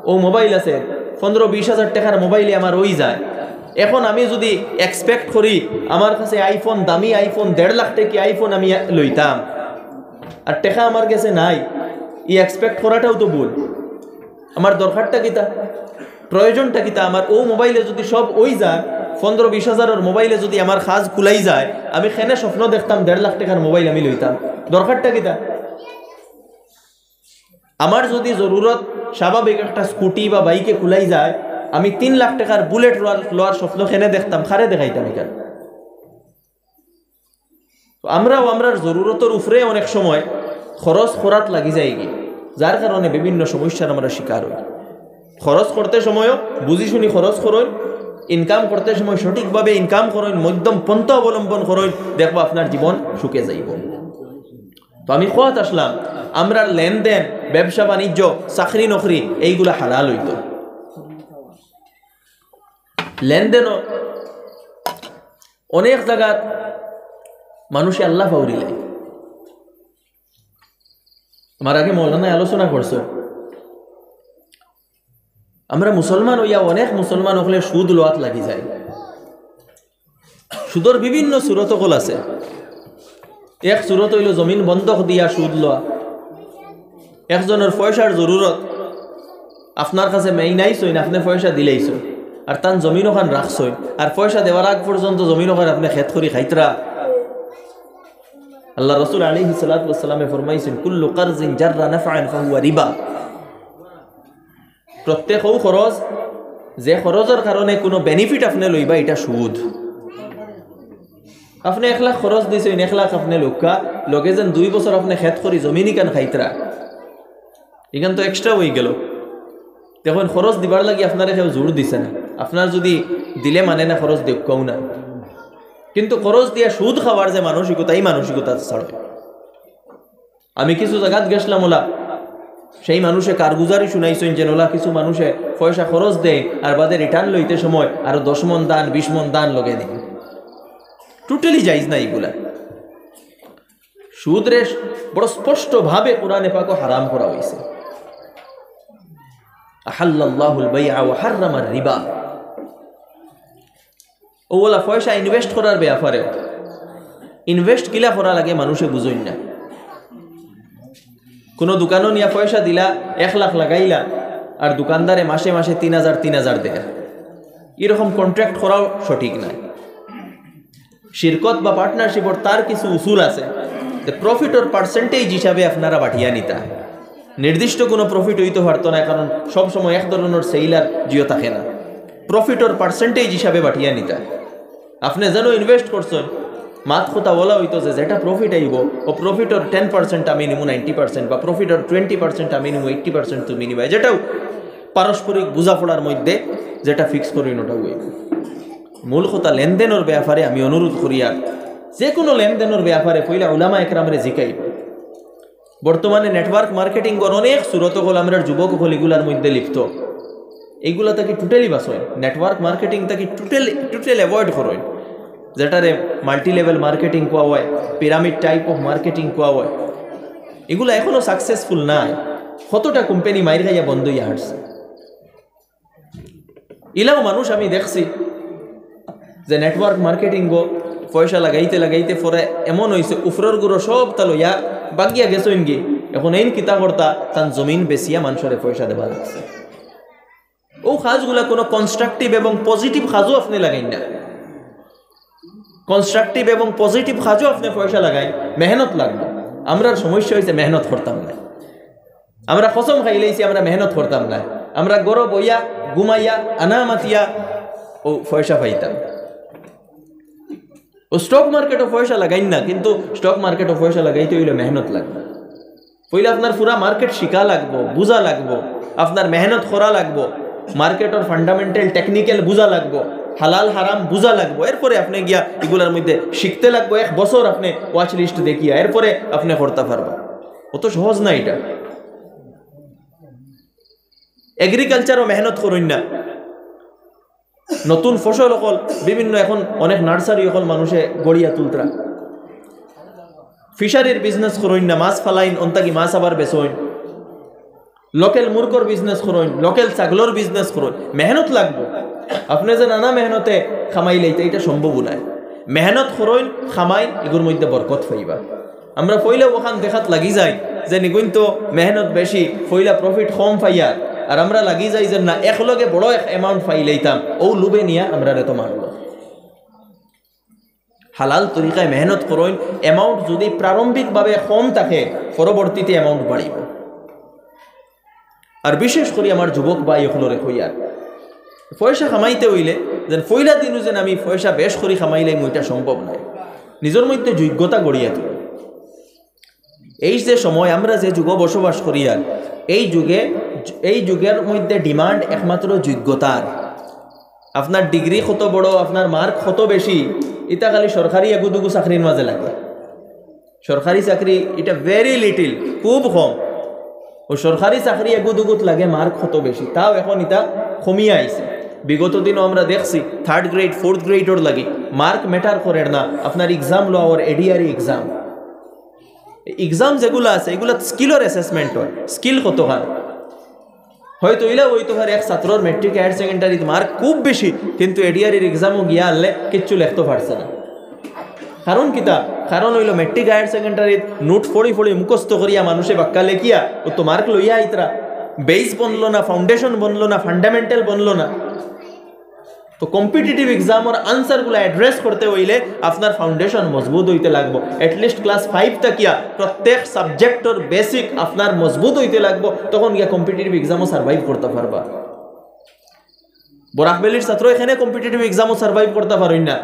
অউ মোবাইল আছে, পনেরো বিশ হাজার টেকার মোবাইলে আমার অই যায়। এখন আমি যুদি এক্সপেক্ট করি আমার কাছে আইফোন, দামি আইফোন, দেড় লাখ টেকি আইফোন আমি লইতাম, আর টেকা আমার গেছে নাই, ই এক্সপেক্ট করাটাও তো ভুল। আমার দরকারটা কিতা? প্রয়োজনটা কিতা? আমার অউ মোবাইলে যুদি সব অই যায়, পনেরো বিশ হাজারর মোবাইলে যুদি আমার কাজ কুলাই যায়, আমি কেনে স্বপ্ন দেখতাম দেড় লাখ টেকার মোবাইল আমি লইতাম? দরকারটা কিতা? আমার যুদি জরুরত স্বাভাবিক একটা স্কুটি বা বাইকে কুলাই যায়, আমি তিন লাখ টেকার বুলেট লওয়ার, লওয়ার স্বপ্ন কেনে দেখতাম? কারে দেখাইতাম ইখান? তো আমরাও আমরার জরুরতর উপরে অনেক সময় খরচ করাত লাগি যাইগি, যার কারণে বিভিন্ন সমস্যার আমরা শিকার অই। খরচ করতে সময়ও বুঝি শুনি খরচ করইন, ইনকাম করতে সময় সঠিকভাবে ইনকাম করইন, মধ্যম পন্থা অবলম্বন করইন, দেখবা আপনার জীবন সুখে যাইবো। তো আমি কওয়াত আসলাম, আমরার লেনদেন, ব্যবসা বাণিজ্য, চাকরি নকরি, এইগুলা হালাল অইতো। লেনদেনও অনেক জাগাত মানুষে আল্লাহ ফাউরিলে। আমার আগে মৌলানায় আলোচনা করছে, আমরা মুসলমান অইয়া অনেক মুসলমান অকলে সুদ লওয়াত লাগি যায়। সুদর বিভিন্ন সুরত অকল আছে। এক সুরত অইলো জমিন বন্ধক দিয়া সুদ লওয়া। একজনর পয়সার জরুরত, আপনার কাছে মেইনাইছইন, আপনে পয়সা দিলাইছইন, আর তান জমিন ওখান রাখছইন, আর পয়সা দেওয়ার আগ পর্যন্ত জমিন ওখান আপনে খেত করি খাইতরা। আল্লাহ রসুল আলাইহিস সালাতু ওয়াস সালামে ফরমাইছইন, "কুল্লু কারজিন জাররা নাফআন ফাহুয়া রিবা।" প্রত্যেক অউ খরচ, যে খরচর কারণে কুনু benefit আপনে লইবা, ইটা সুদ। আপনে এক লাখ খরচ দিছইন, এক লাখ আপনে লউক্কা, লগে যেন দুই বছর আপনে খেত করি জমিন ইখান খাইতরা, ইখান তো extra অইগেলো। দেখইন, খরচ দিবার লাগি আপনারে কেউ জোর দিছে না, আপনার যুদি দিলে মানে না, খরচ দেউক্কাও না। কিন্তু খরচ দিয়া সুদ খাওয়ার যে মানসিকতা, ই মানসিকতা ছাড়ো। আমি কিছু জাগাত গেছলাম, ওলা সেই মানুষে কারগুজারি শুনাইছইন যে ওলা কিছু মানুষে পয়সা খরচ দেয় আর বাদে return লইতে সময় আরো দশ মণ ধান, বিশ মণ ধান লগে দেয়। Totally জায়েজ না ইগুলা। সুদরে বড় স্পষ্টভাবে কোরআনে পাকো হারাম করা অইছে। আহাল্লাল্লাহুল বাইআ ওয়া হাররামার রিবা। অউ ওলা পয়সা invest করার ব্যাপারে, invest কিলা করা লাগে মানুষে বুঝইন না। কুনু দোকানো নিয়া পয়সা দিলা, এক লাখ লাগাইলা, আর দোকানদারে মাসে মাসে তিন হাজার, তিন হাজার দেয়, ইরকম contract করাও সঠিক নায়। শিরকত বা partnership-অর তার কিছু উসুল আছে, যে profit-অর percentage হিসাবে আপনারা বাটিয়া নিতা। নির্দিষ্ট কুনু profit অইতো পারতো না, কারণ সব সময় এক ধরনর sale আর জিও থাকে না। Profit-অর percentage হিসাবে বাটিয়া নিতা। আপনে যেন invest করছইন, মাত কথা বলা অইতো যে যেটা profit আইবো, অউ profit-অর ten percent আমি নিমু ninety percent, বা profit-অর twenty percent আমি নিমু eighty percent তুমি নিবায়, যেটাও পারস্পরিক বুঝাপড়ার মধ্যে যেটা fix করইন ওটাউ অইবো। মূল কথা, লেনদেনর ব্যাপারে আমি অনুরোধ করিয়ার, যে কুনু লেনদেনর ব্যাপারে পয়লা উলামা একরামরে জিকাইবা। বর্তমানে network marketing-অর অনেক সুরত অকল আমরার যুবক অকল ইগুলার মধ্যে লিপ্ত। ইগুলা থাকি totally বাঁচইন, network marketing থাকি totally, totally avoid করইন। যেটারে multi level marketing কওয়া অয়, pyramid type of marketing কওয়া অয়, ইগুলা এখনো successful নায়। কতটা company মাইর খাইয়া বন্ধ অইয়া হারছে। ইলাও মানুষ আমি দেখছি যে network marketing-অ পয়সা লাগাইতে লাগাইতে পরে এমন অইছে, উপরর গুরু সবতা লইয়া বাগিয়া গেছইনগি। এখন এইন কিতা করতা, তান জমিন বেচিয়া মানষরে পয়সা দেওয়া লাগছে। অউ কাজগুলা কুনু constructive এবং positive কাজও আপনে লাগাইন না। Constructive এবং positive কাজও আপনে পয়সা লাগাইন, মেহনত লাগবো। আমরার সমস্যা অইছে মেহনত করতাম না। আমরা কসম খাইলাইছি, আমরা মেহনত করতাম না। আমরা ঘরো বইয়া, ঘুমাইয়া, আনা মাতিয়া অউ পয়সা পাইতাম। অউ stock market-অ পয়সা লাগাইন না, কিন্তু stock market-অ পয়সা লাগাইতে অইলে মেহনত লাগবো। পয়লা আপনার পুরা market শিখা লাগবো, বুঝা লাগবো, আপনার মেহনত করা লাগবো, market-অর fundamental technical বুঝা লাগবো, হালাল হারাম বুঝা লাগবো। এরপরে আপনে গিয়া ইগুলার মধ্যে শিখতে লাগবো, এক বছর আপনে watch list দেখিয়া, এরপরে আপনে করতা পারবা। অত সহজ না ইটা। Agriculture-অ মেহনত করইন না, নতুন ফসল অকল বিভিন্ন এখন অনেক nursery অকল মানুষে গড়িয়া তুলতরা। Fishery-র business করইন না, মাছ ফালাইন, অন থাকি মাছ আবার বেচইন। Local মুরগর business করইন, local ছাগলর business করইন। মেহনত লাগবো। আপনে যে নানা মেহনতে কামাইলাইতা, ইটা সম্ভব নায়। মেহনত করইন, কামাইন, ইগুর মধ্যে বরকত পাইবা। আমরা পয়লা অখান দেখাত লাগি যাই যে নিগুইন তো মেহনত বেশি, পয়লা profit কম পাইয়ার, আর আমরা লাগি যাই যে না, একলগে বড় এক amount পাইলাইতাম, অউ লোভে নিয়া আমরারে তো মারলো। হালাল তরিকায় মেহনত করইন, amount যুদি প্রারম্ভিকভাবে কম থাকে, পরবর্তীতে amount বাড়িবো। আর বিশেষ করি আমার যুবক ভাই অকলরে কইয়ার, পয়সা কামাইতে অইলে যেন পয়লা দিনউ যেন আমি পয়সা বেশ করি কামাইলাইমু, ইটা সম্ভব নায়। নিজর মধ্যে যোগ্যতা গড়িয়া তুলো। এই যে সময় আমরা যে যুগো বসবাস করিয়ার, এই যুগে, এই যুগর মধ্যে demand একমাত্র যোগ্যতার। আপনার degree কত বড়, আপনার mark কত বেশি, ইটা খালি সরকারি এগুদুগু চাকরির মাঝে লাগে। সরকারি চাকরি ইটা ভেরি লিটল, খুব কম। ও সরকারি চাকরি এগুত উগুত লাগে মার্ক কত বেশি, তাও এখন ইটা কমিয়া আইছে। বিগত দিনও আমরা দেখছি থার্ড গ্রেড, ফোর্থ গ্রেডর লাগি মার্ক ম্যাটার করের না, আপনার এক্সাম লওয়ার এডিআরই এক্সাম। এক্সাম যেগুলা আছে, এগুলা স্কিলর অ্যাসেসমেন্ট অয়, স্কিল কতখান। হয়তো ইলা অইতো পারে এক ছাত্রর মেট্রিক হায়ার সেকেন্ডারিত মার্ক খুব বেশি, কিন্তু এডিআরইর এক্সামও গিয়া হারলে কিচ্ছু লেখতো পারছে না। কারণ কিতা? কারণ অইলো মেট্রিক হায়ার সেকেন্ডারিত নোট পড়ি পড়ি মুখস্থ করিয়া মানুষে বাক্কা লেখিয়া ও তো মার্ক লইয়া আইতরা। বেস বনলো না, ফাউন্ডেশন বনলো না, ফান্ডামেন্টাল বনলো না। তো কম্পিটিটিভ এক্সামর আনসারগুলা অ্যাড্রেস করতে অইলে আপনার ফাউন্ডেশন মজবুত অইতে লাগবো। অ্যাটলিস্ট ক্লাস ফাইভ থাকিয়া প্রত্যেক সাবজেক্টর বেসিক আপনার মজবুত অইতে লাগবো, তখন গিয়া কম্পিটিটিভ এক্সামও সারভাইভ করতা পারবা। বরাক ভ্যালির ছাত্র এখানে কম্পিটিটিভ এক্সামও সারভাইভ করতা পারইন না,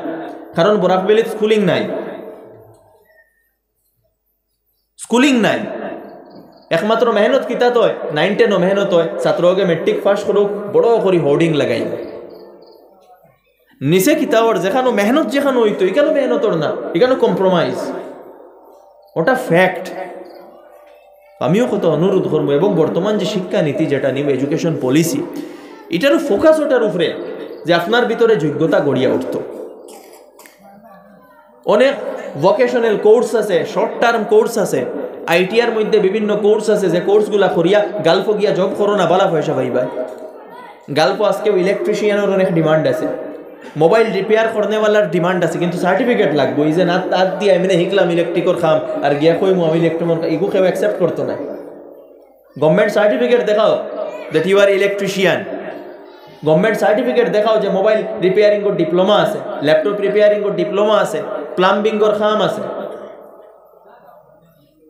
কারণ বরাক ভ্যালিত স্কুলিং নাই, স্কুলিং নাই। একমাত্র মেহনত কিতাত অয়, নাইন টেনও মেহনত অয়, ছাত্র অগে মেট্রিক পাস করুক, বড় করি হোর্ডিং লাগাইল। নিচে কিতা অর, যেখানো মেহনত যেখানো অইতো, ইখানো মেহনত অর না, ইখানো কম্প্রোমাইজ। ওটা ফ্যাক্ট। আমিও কত অনুরোধ করমু, এবং বর্তমান যে শিক্ষানীতি, যেটা নিউ এডুকেশন পলিসি, ইটারও ফোকাস ওটার উপরে যে আপনার ভিতরে যোগ্যতা গড়িয়া উঠতো। অনেক ভোকেশনাল কোর্স আছে, শর্ট টার্ম কোর্স আছে, আইটিআর মধ্যে বিভিন্ন কোর্স আছে, যে কোর্সগুলা করিয়া গালফো গিয়া জব করো না, বালা পয়সা পাইবা। গালফো আজকেও ইলেকট্রিশিয়ানর অনেক ডিমান্ড আছে, মোবাইল রিপেয়ার করনেওয়ালার ডিমান্ড আছে, কিন্তু সার্টিফিকেট লাগবো। এই যে না, তার দিয়ে এমনি হিকলাম ইলেকট্রিকর কাম, আর গিয়া কইমু আমি ইলেকট্রিকর কাম, ইগু কেউ অ্যাকসেপ্ট করতো না। গভর্নমেন্ট সার্টিফিকেট দেখাও that you are electrician। Government certificate দেখাও যে মোবাইল রিপেয়ারিংর ডিপ্লোমা আছে, ল্যাপটপ রিপেয়ারিংর ডিপ্লোমা আছে, প্লাম্বিংর কাম আছে।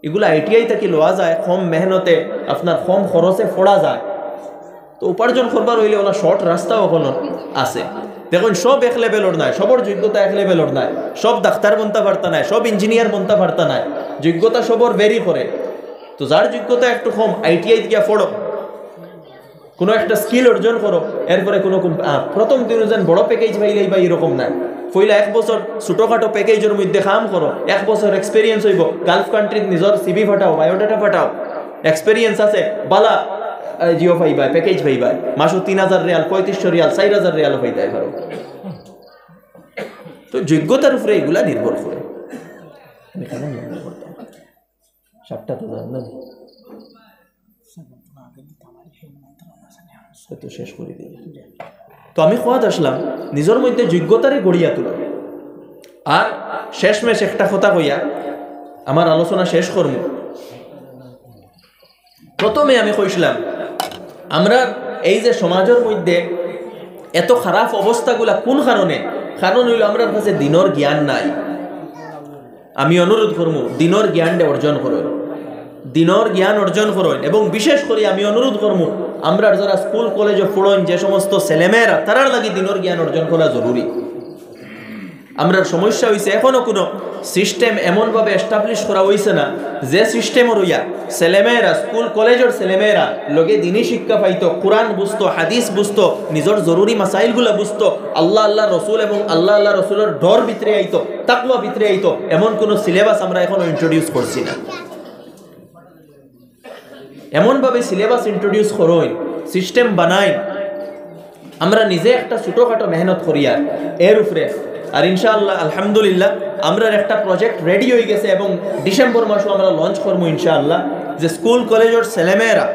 ইগুলা আইটিআই থাকি লওয়া যায়, কম মেহনতে, আপনার কম খরচে পড়া যায়। তো উপার্জন করবার অইলে ওলা শর্ট রাস্তা অকল আছে। দেখুন, সব এক লেভেলর নায়, সবর যোগ্যতা এক লেভেলর নায়, সব ডাক্তার বনতা পারতা নায়, সব ইঞ্জিনিয়ার বনতা পারতা নায়, যোগ্যতা সবর ভেরি করে। তো যার যোগ্যতা একটু কম, আইটিআই গিয়া পড়ো, কোনো একটা স্কিল অর্জন করো, এরপরে কোনো কোন-, আহ, প্রথম দিন যেন বড় প্যাকেজ পাইলেই বা এরকম নায়। পয়লা এক বছর ছোটোখাটো প্যাকেজর মধ্যে কাম করো, এক বছর এক্সপিরিয়েন্স অইবো, গালফ কান্ট্রিত নিজর সিভি পাঠাও, বায়োডাটা পাঠাও, এক্সপিরিয়েন্স আছে, বালা, আহ, জিও পাইবা, প্যাকেজ পাইবা, মাসো তিন হাজার রিয়াল, পঁয়ত্রিশশো রিয়াল, চাইর হাজার রিয়ালও পাইতায় পারো। তো যোগ্যতার উপরে এগুলা নির্ভর করে। আমি কেমন মনে করতাম? সাতটা তো জান না। তো শেষ করি দিই। তো আমি কওয়াত আসলাম, নিজর মধ্যে যোগ্যতারে গড়িয়া তুলা। আর শেষমেশ একটা কথা কইয়া আমার আলোচনা শেষ করমু। প্রথমে আমি কইছিলাম, আমরা এই যে সমাজর মধ্যে এত খারাপ অবস্থাগুলা কোন কারণে? কারণ অইলো আমরার কাছে দিনর জ্ঞান নাই। আমি অনুরোধ করমু, দিনর জ্ঞানটা অর্জন করইন, দিনর জ্ঞান অর্জন করইন। এবং বিশেষ করি আমি অনুরোধ করমু, আমরার যারা স্কুল কলেজো পড়ইন, যে সমস্ত ছেলেমেয়েরা, তারার লাগি দিনর জ্ঞান অর্জন করা জরুরি। আমরার সমস্যা অইছে, এখনো কোনো সিস্টেম এমনভাবে এস্টাবলিশ করা অইছে না, যে সিস্টেমর অইয়া ছেলেমেয়েরা, স্কুল কলেজর ছেলেমেয়েরা লগে দিনী শিক্ষা পাইতো, কোরআন বুঝতো, হাদিস বুঝতো, নিজর জরুরি মাসাইলগুলা বুঝতো, আল্লাহ, আল্লাহ রসুল এবং আল্লাহ, আল্লাহ রসুলর ডর ভিতরে আইতো, তাকওয়া ভিতরে আইতো, এমন কোনো সিলেবাস আমরা এখনো ইন্ট্রোডিউস করছি না। এমনভাবে সিলেবাস ইন্ট্রোডিউস করইন, সিস্টেম বানাইন, আমরা নিজে একটা ছোটোখাটো মেহনত করিয়ার এর উপরে। আর ইনশাআল্লাহ, আলহামদুলিল্লাহ, আমরার একটা প্রজেক্ট রেডি অই গেছে এবং ডিসেম্বর মাসো আমরা লঞ্চ করমু ইনশাআল্লাহ। যে স্কুল কলেজর ছেলেমেয়েরা,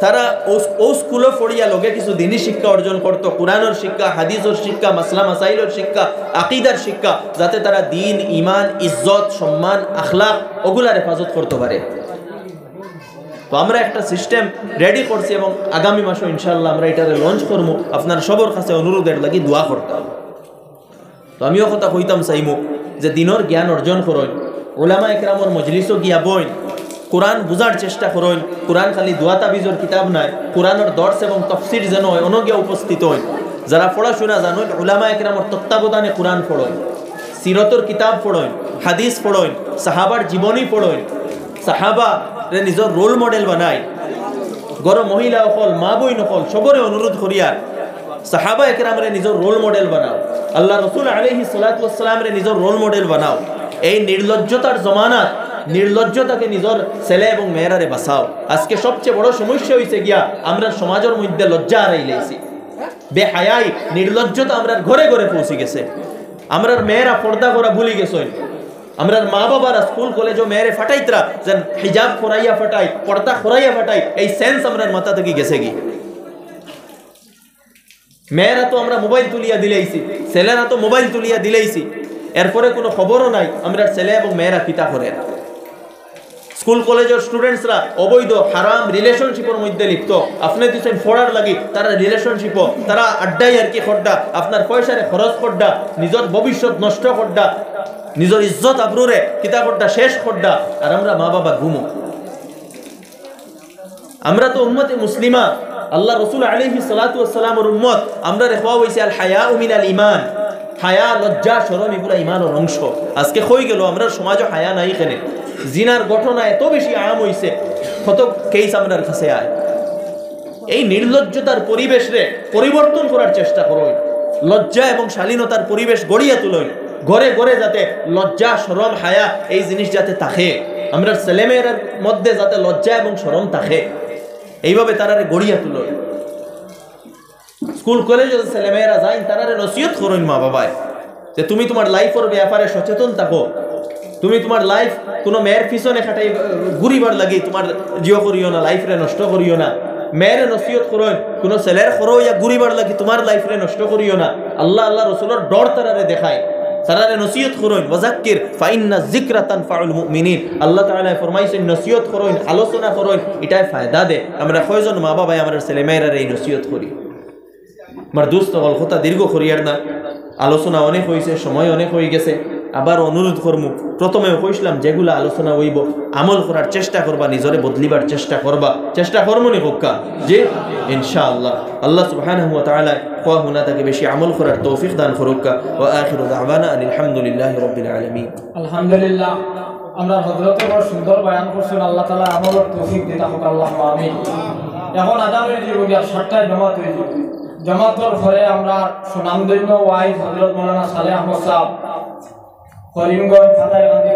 তারা অউ, অউ স্কুলো পড়িয়া লগে কিছু দিনী শিক্ষা অর্জন করতো, কোরআনর শিক্ষা, হাদিসর শিক্ষা, মাসলা মাসাইলর শিক্ষা, আকিদার শিক্ষা, যাতে তারা দিন, ইমান, ইজ্জত, সম্মান, আখলাক অগুলার হেফাজত করতো পারে। তো আমরা একটা সিস্টেম রেডি করছি এবং আগামী মাসো ইনশাআল্লাহ আমরা ইটারে লঞ্চ করমু। আপনার সবর কাছে অনুরোধ, এর লাগি দোয়া করতাম। তো আমিও কথা কইতাম চাইমু যে দিনর জ্ঞান অর্জন করইন, উলামা একরামর মজলিসো গিয়া বইন, কোরআন বুঝার চেষ্টা করইন। কোরআন খালি দোয়া তাবিজর কিতাব নায়, কোরআনর দর্স এবং তফসির যেন অয়, অনো গিয়া উপস্থিত অইন। যারা পড়াশোনা জানইন, উলামা একরামর তত্ত্বাবধানে কোরআন পড়ইন, সিরতর কিতাব পড়ইন, হাদিস পড়ইন, সাহাবার জীবনী পড়ইন, সাহাবারে নিজর রোল মডেল বানাইন। ঘরো মহিলা অকল, মা বইন অকল, সবরে অনুরোধ করিয়ার সাহাবা একরামরে নিজর রোল মডেল বানাও, আল্লাহ রসুল আলাইহিস সালাতু ওয়াস সালামরে নিজর রোল মডেল বানাও। এই নির্লজ্জতার জমানাত নির্লজ্জতাকে নিজর ছেলে এবং মেয়েরারে বাঁচাও। আজকে সবচেয়ে বড় সমস্যা অইছে গিয়া, আমরা সমাজর মধ্যে লজ্জা হারাইলাইছি। বেহায়াই, নির্লজ্জতা আমরার ঘরে ঘরে পৌঁছি গেছে। আমরার মেয়েরা পর্দা করা ভুলি গেছইন। আমরার মা বাবারা স্কুল কলেজো মেয়েরে ফাটাইতরা, যেন হিজাব করাইয়া ফাটাই, পর্দা করাইয়া ফাটাই, এই সেন্স আমরার মাথা থাকি গেছে গি। মেয়েরা তো আমরা মোবাইল তুলিয়া দিলাইছি, ছেলেরা তো মোবাইল তুলিয়া দিলাইছি, এরপরে কোনো খবরও নাই আমরার ছেলে এবং মেয়েরা কিতা করের। স্কুল কলেজর স্টুডেন্টসরা অবৈধ হারাম রিলেশনশিপর মধ্যে লিপ্ত। আপনে দিছেন পড়ার লাগি, তারা রিলেশনশিপো, তারা আড্ডায় আর কি কররা, আপনার পয়সারে খরচ কররা, নিজর ভবিষ্যৎ নষ্ট কররা, নিজর ইজ্জত আবরুরে কিতা কররা, শেষ কররা। আর আমরা মা বাবা ঘুমো। আমরা তো উম্মতে মুসলিমা, আল্লাহ রসুল আলাইহিস সালাতু ওয়াস সালামর উম্মত। আমরারে কওয়া অইছে আল হায়াউ মিনাল ঈমান, হায়া, লজ্জা, শরম, ইগুলা ঈমানর অংশ। আজকে কই গেল? আমরার সমাজো হায়া নাই কেনে? জিনার ঘটনা এত বেশি আম অইছে, কত কেস আমরার কাছে আয়। এই নির্লজ্জতার পরিবেশরে পরিবর্তন করার চেষ্টা করইন, লজ্জা এবং শালীনতার পরিবেশ গড়িয়া তুলইন। ঘরে ঘরে যাতে লজ্জা, শরম, হায়া এই জিনিস যাতে থাকে, আমরার ছেলেমেয়েরার মধ্যে যাতে লজ্জা এবং শরম থাকে, এইভাবে তারারে গড়িয়া তুলইন। স্কুল কলেজো ছেলেমেয়েরা যাইন, তারারে নসিহত করইন মা বাবায় যে তুমি তুমার লাইফর ব্যাপারে সচেতন থাকো। তুমি তুমার লাইফ কোনো মেয়ের পিছনে খাটাই ঘুরিবার লাগি তুমার জিও করিও না, লাইফরে নষ্ট করিও না। মেয়েরে নসিহত করইন, কোনো ছেলের খরো অইয়া ঘুরিবার লাগি তুমার লাইফরে নষ্ট করিও না। আল্লাহ, আল্লাহ রসুলর ডর তারারে দেখাইন, তারারে নসিহত করইন। ওয়াজাক্কির ফাইন্না যিকরা তানফাউল মুমিনিন। আল্লাহ তাআলায় ফরমাইছইন, নসিহত করইন, আলোচনা করইন, ইটায় ফায়দা দে। আমরা কয়জন মা বাবায় আমরার ছেলেমেয়েরারে এই নসিহত করি? আমার দোস্ত অকল, কথা দীর্ঘ করিয়ার না, আলোচনা অনেক অইছে, সময় অনেক অইগেছে। আবার অনুরোধ করমু, প্রথমেও কইছলাম, যেগুলা আলোচনা অইবো, আমল করার চেষ্টা করবা, নিজরে বদলিবার চেষ্টা করবা। চেষ্টা করমু নি কউক্কা? জি, ইনশাআল্লাহ। আল্লাহ সুবহানাহু ওয়া তাআলায় কওয়া হুনা থাকি বেশি আমল করার তৌফিক দান করউক্কা। ওয়া আখিরু দাওয়ানা আনিল হামদুলিল্লাহি রাব্বিল আলামিন। আলহামদুলিল্লাহ, আমরার হযরতে বড় সুন্দর বয়ান করছইন, আল্লাহ তাআলা আমলর তৌফিক দিতা হউক, আল্লাহুম্মা আমিন। এখন আজান অইযিবো গিয়া, সাতটায় জমাত অইযিবো। জমাতর পরে আমরার সুনামধন্য ওয়াইজ হযরত মাওলানা সালেহ আহমদ সাহেব করিমগঞ্জ ফাতাইকান্দি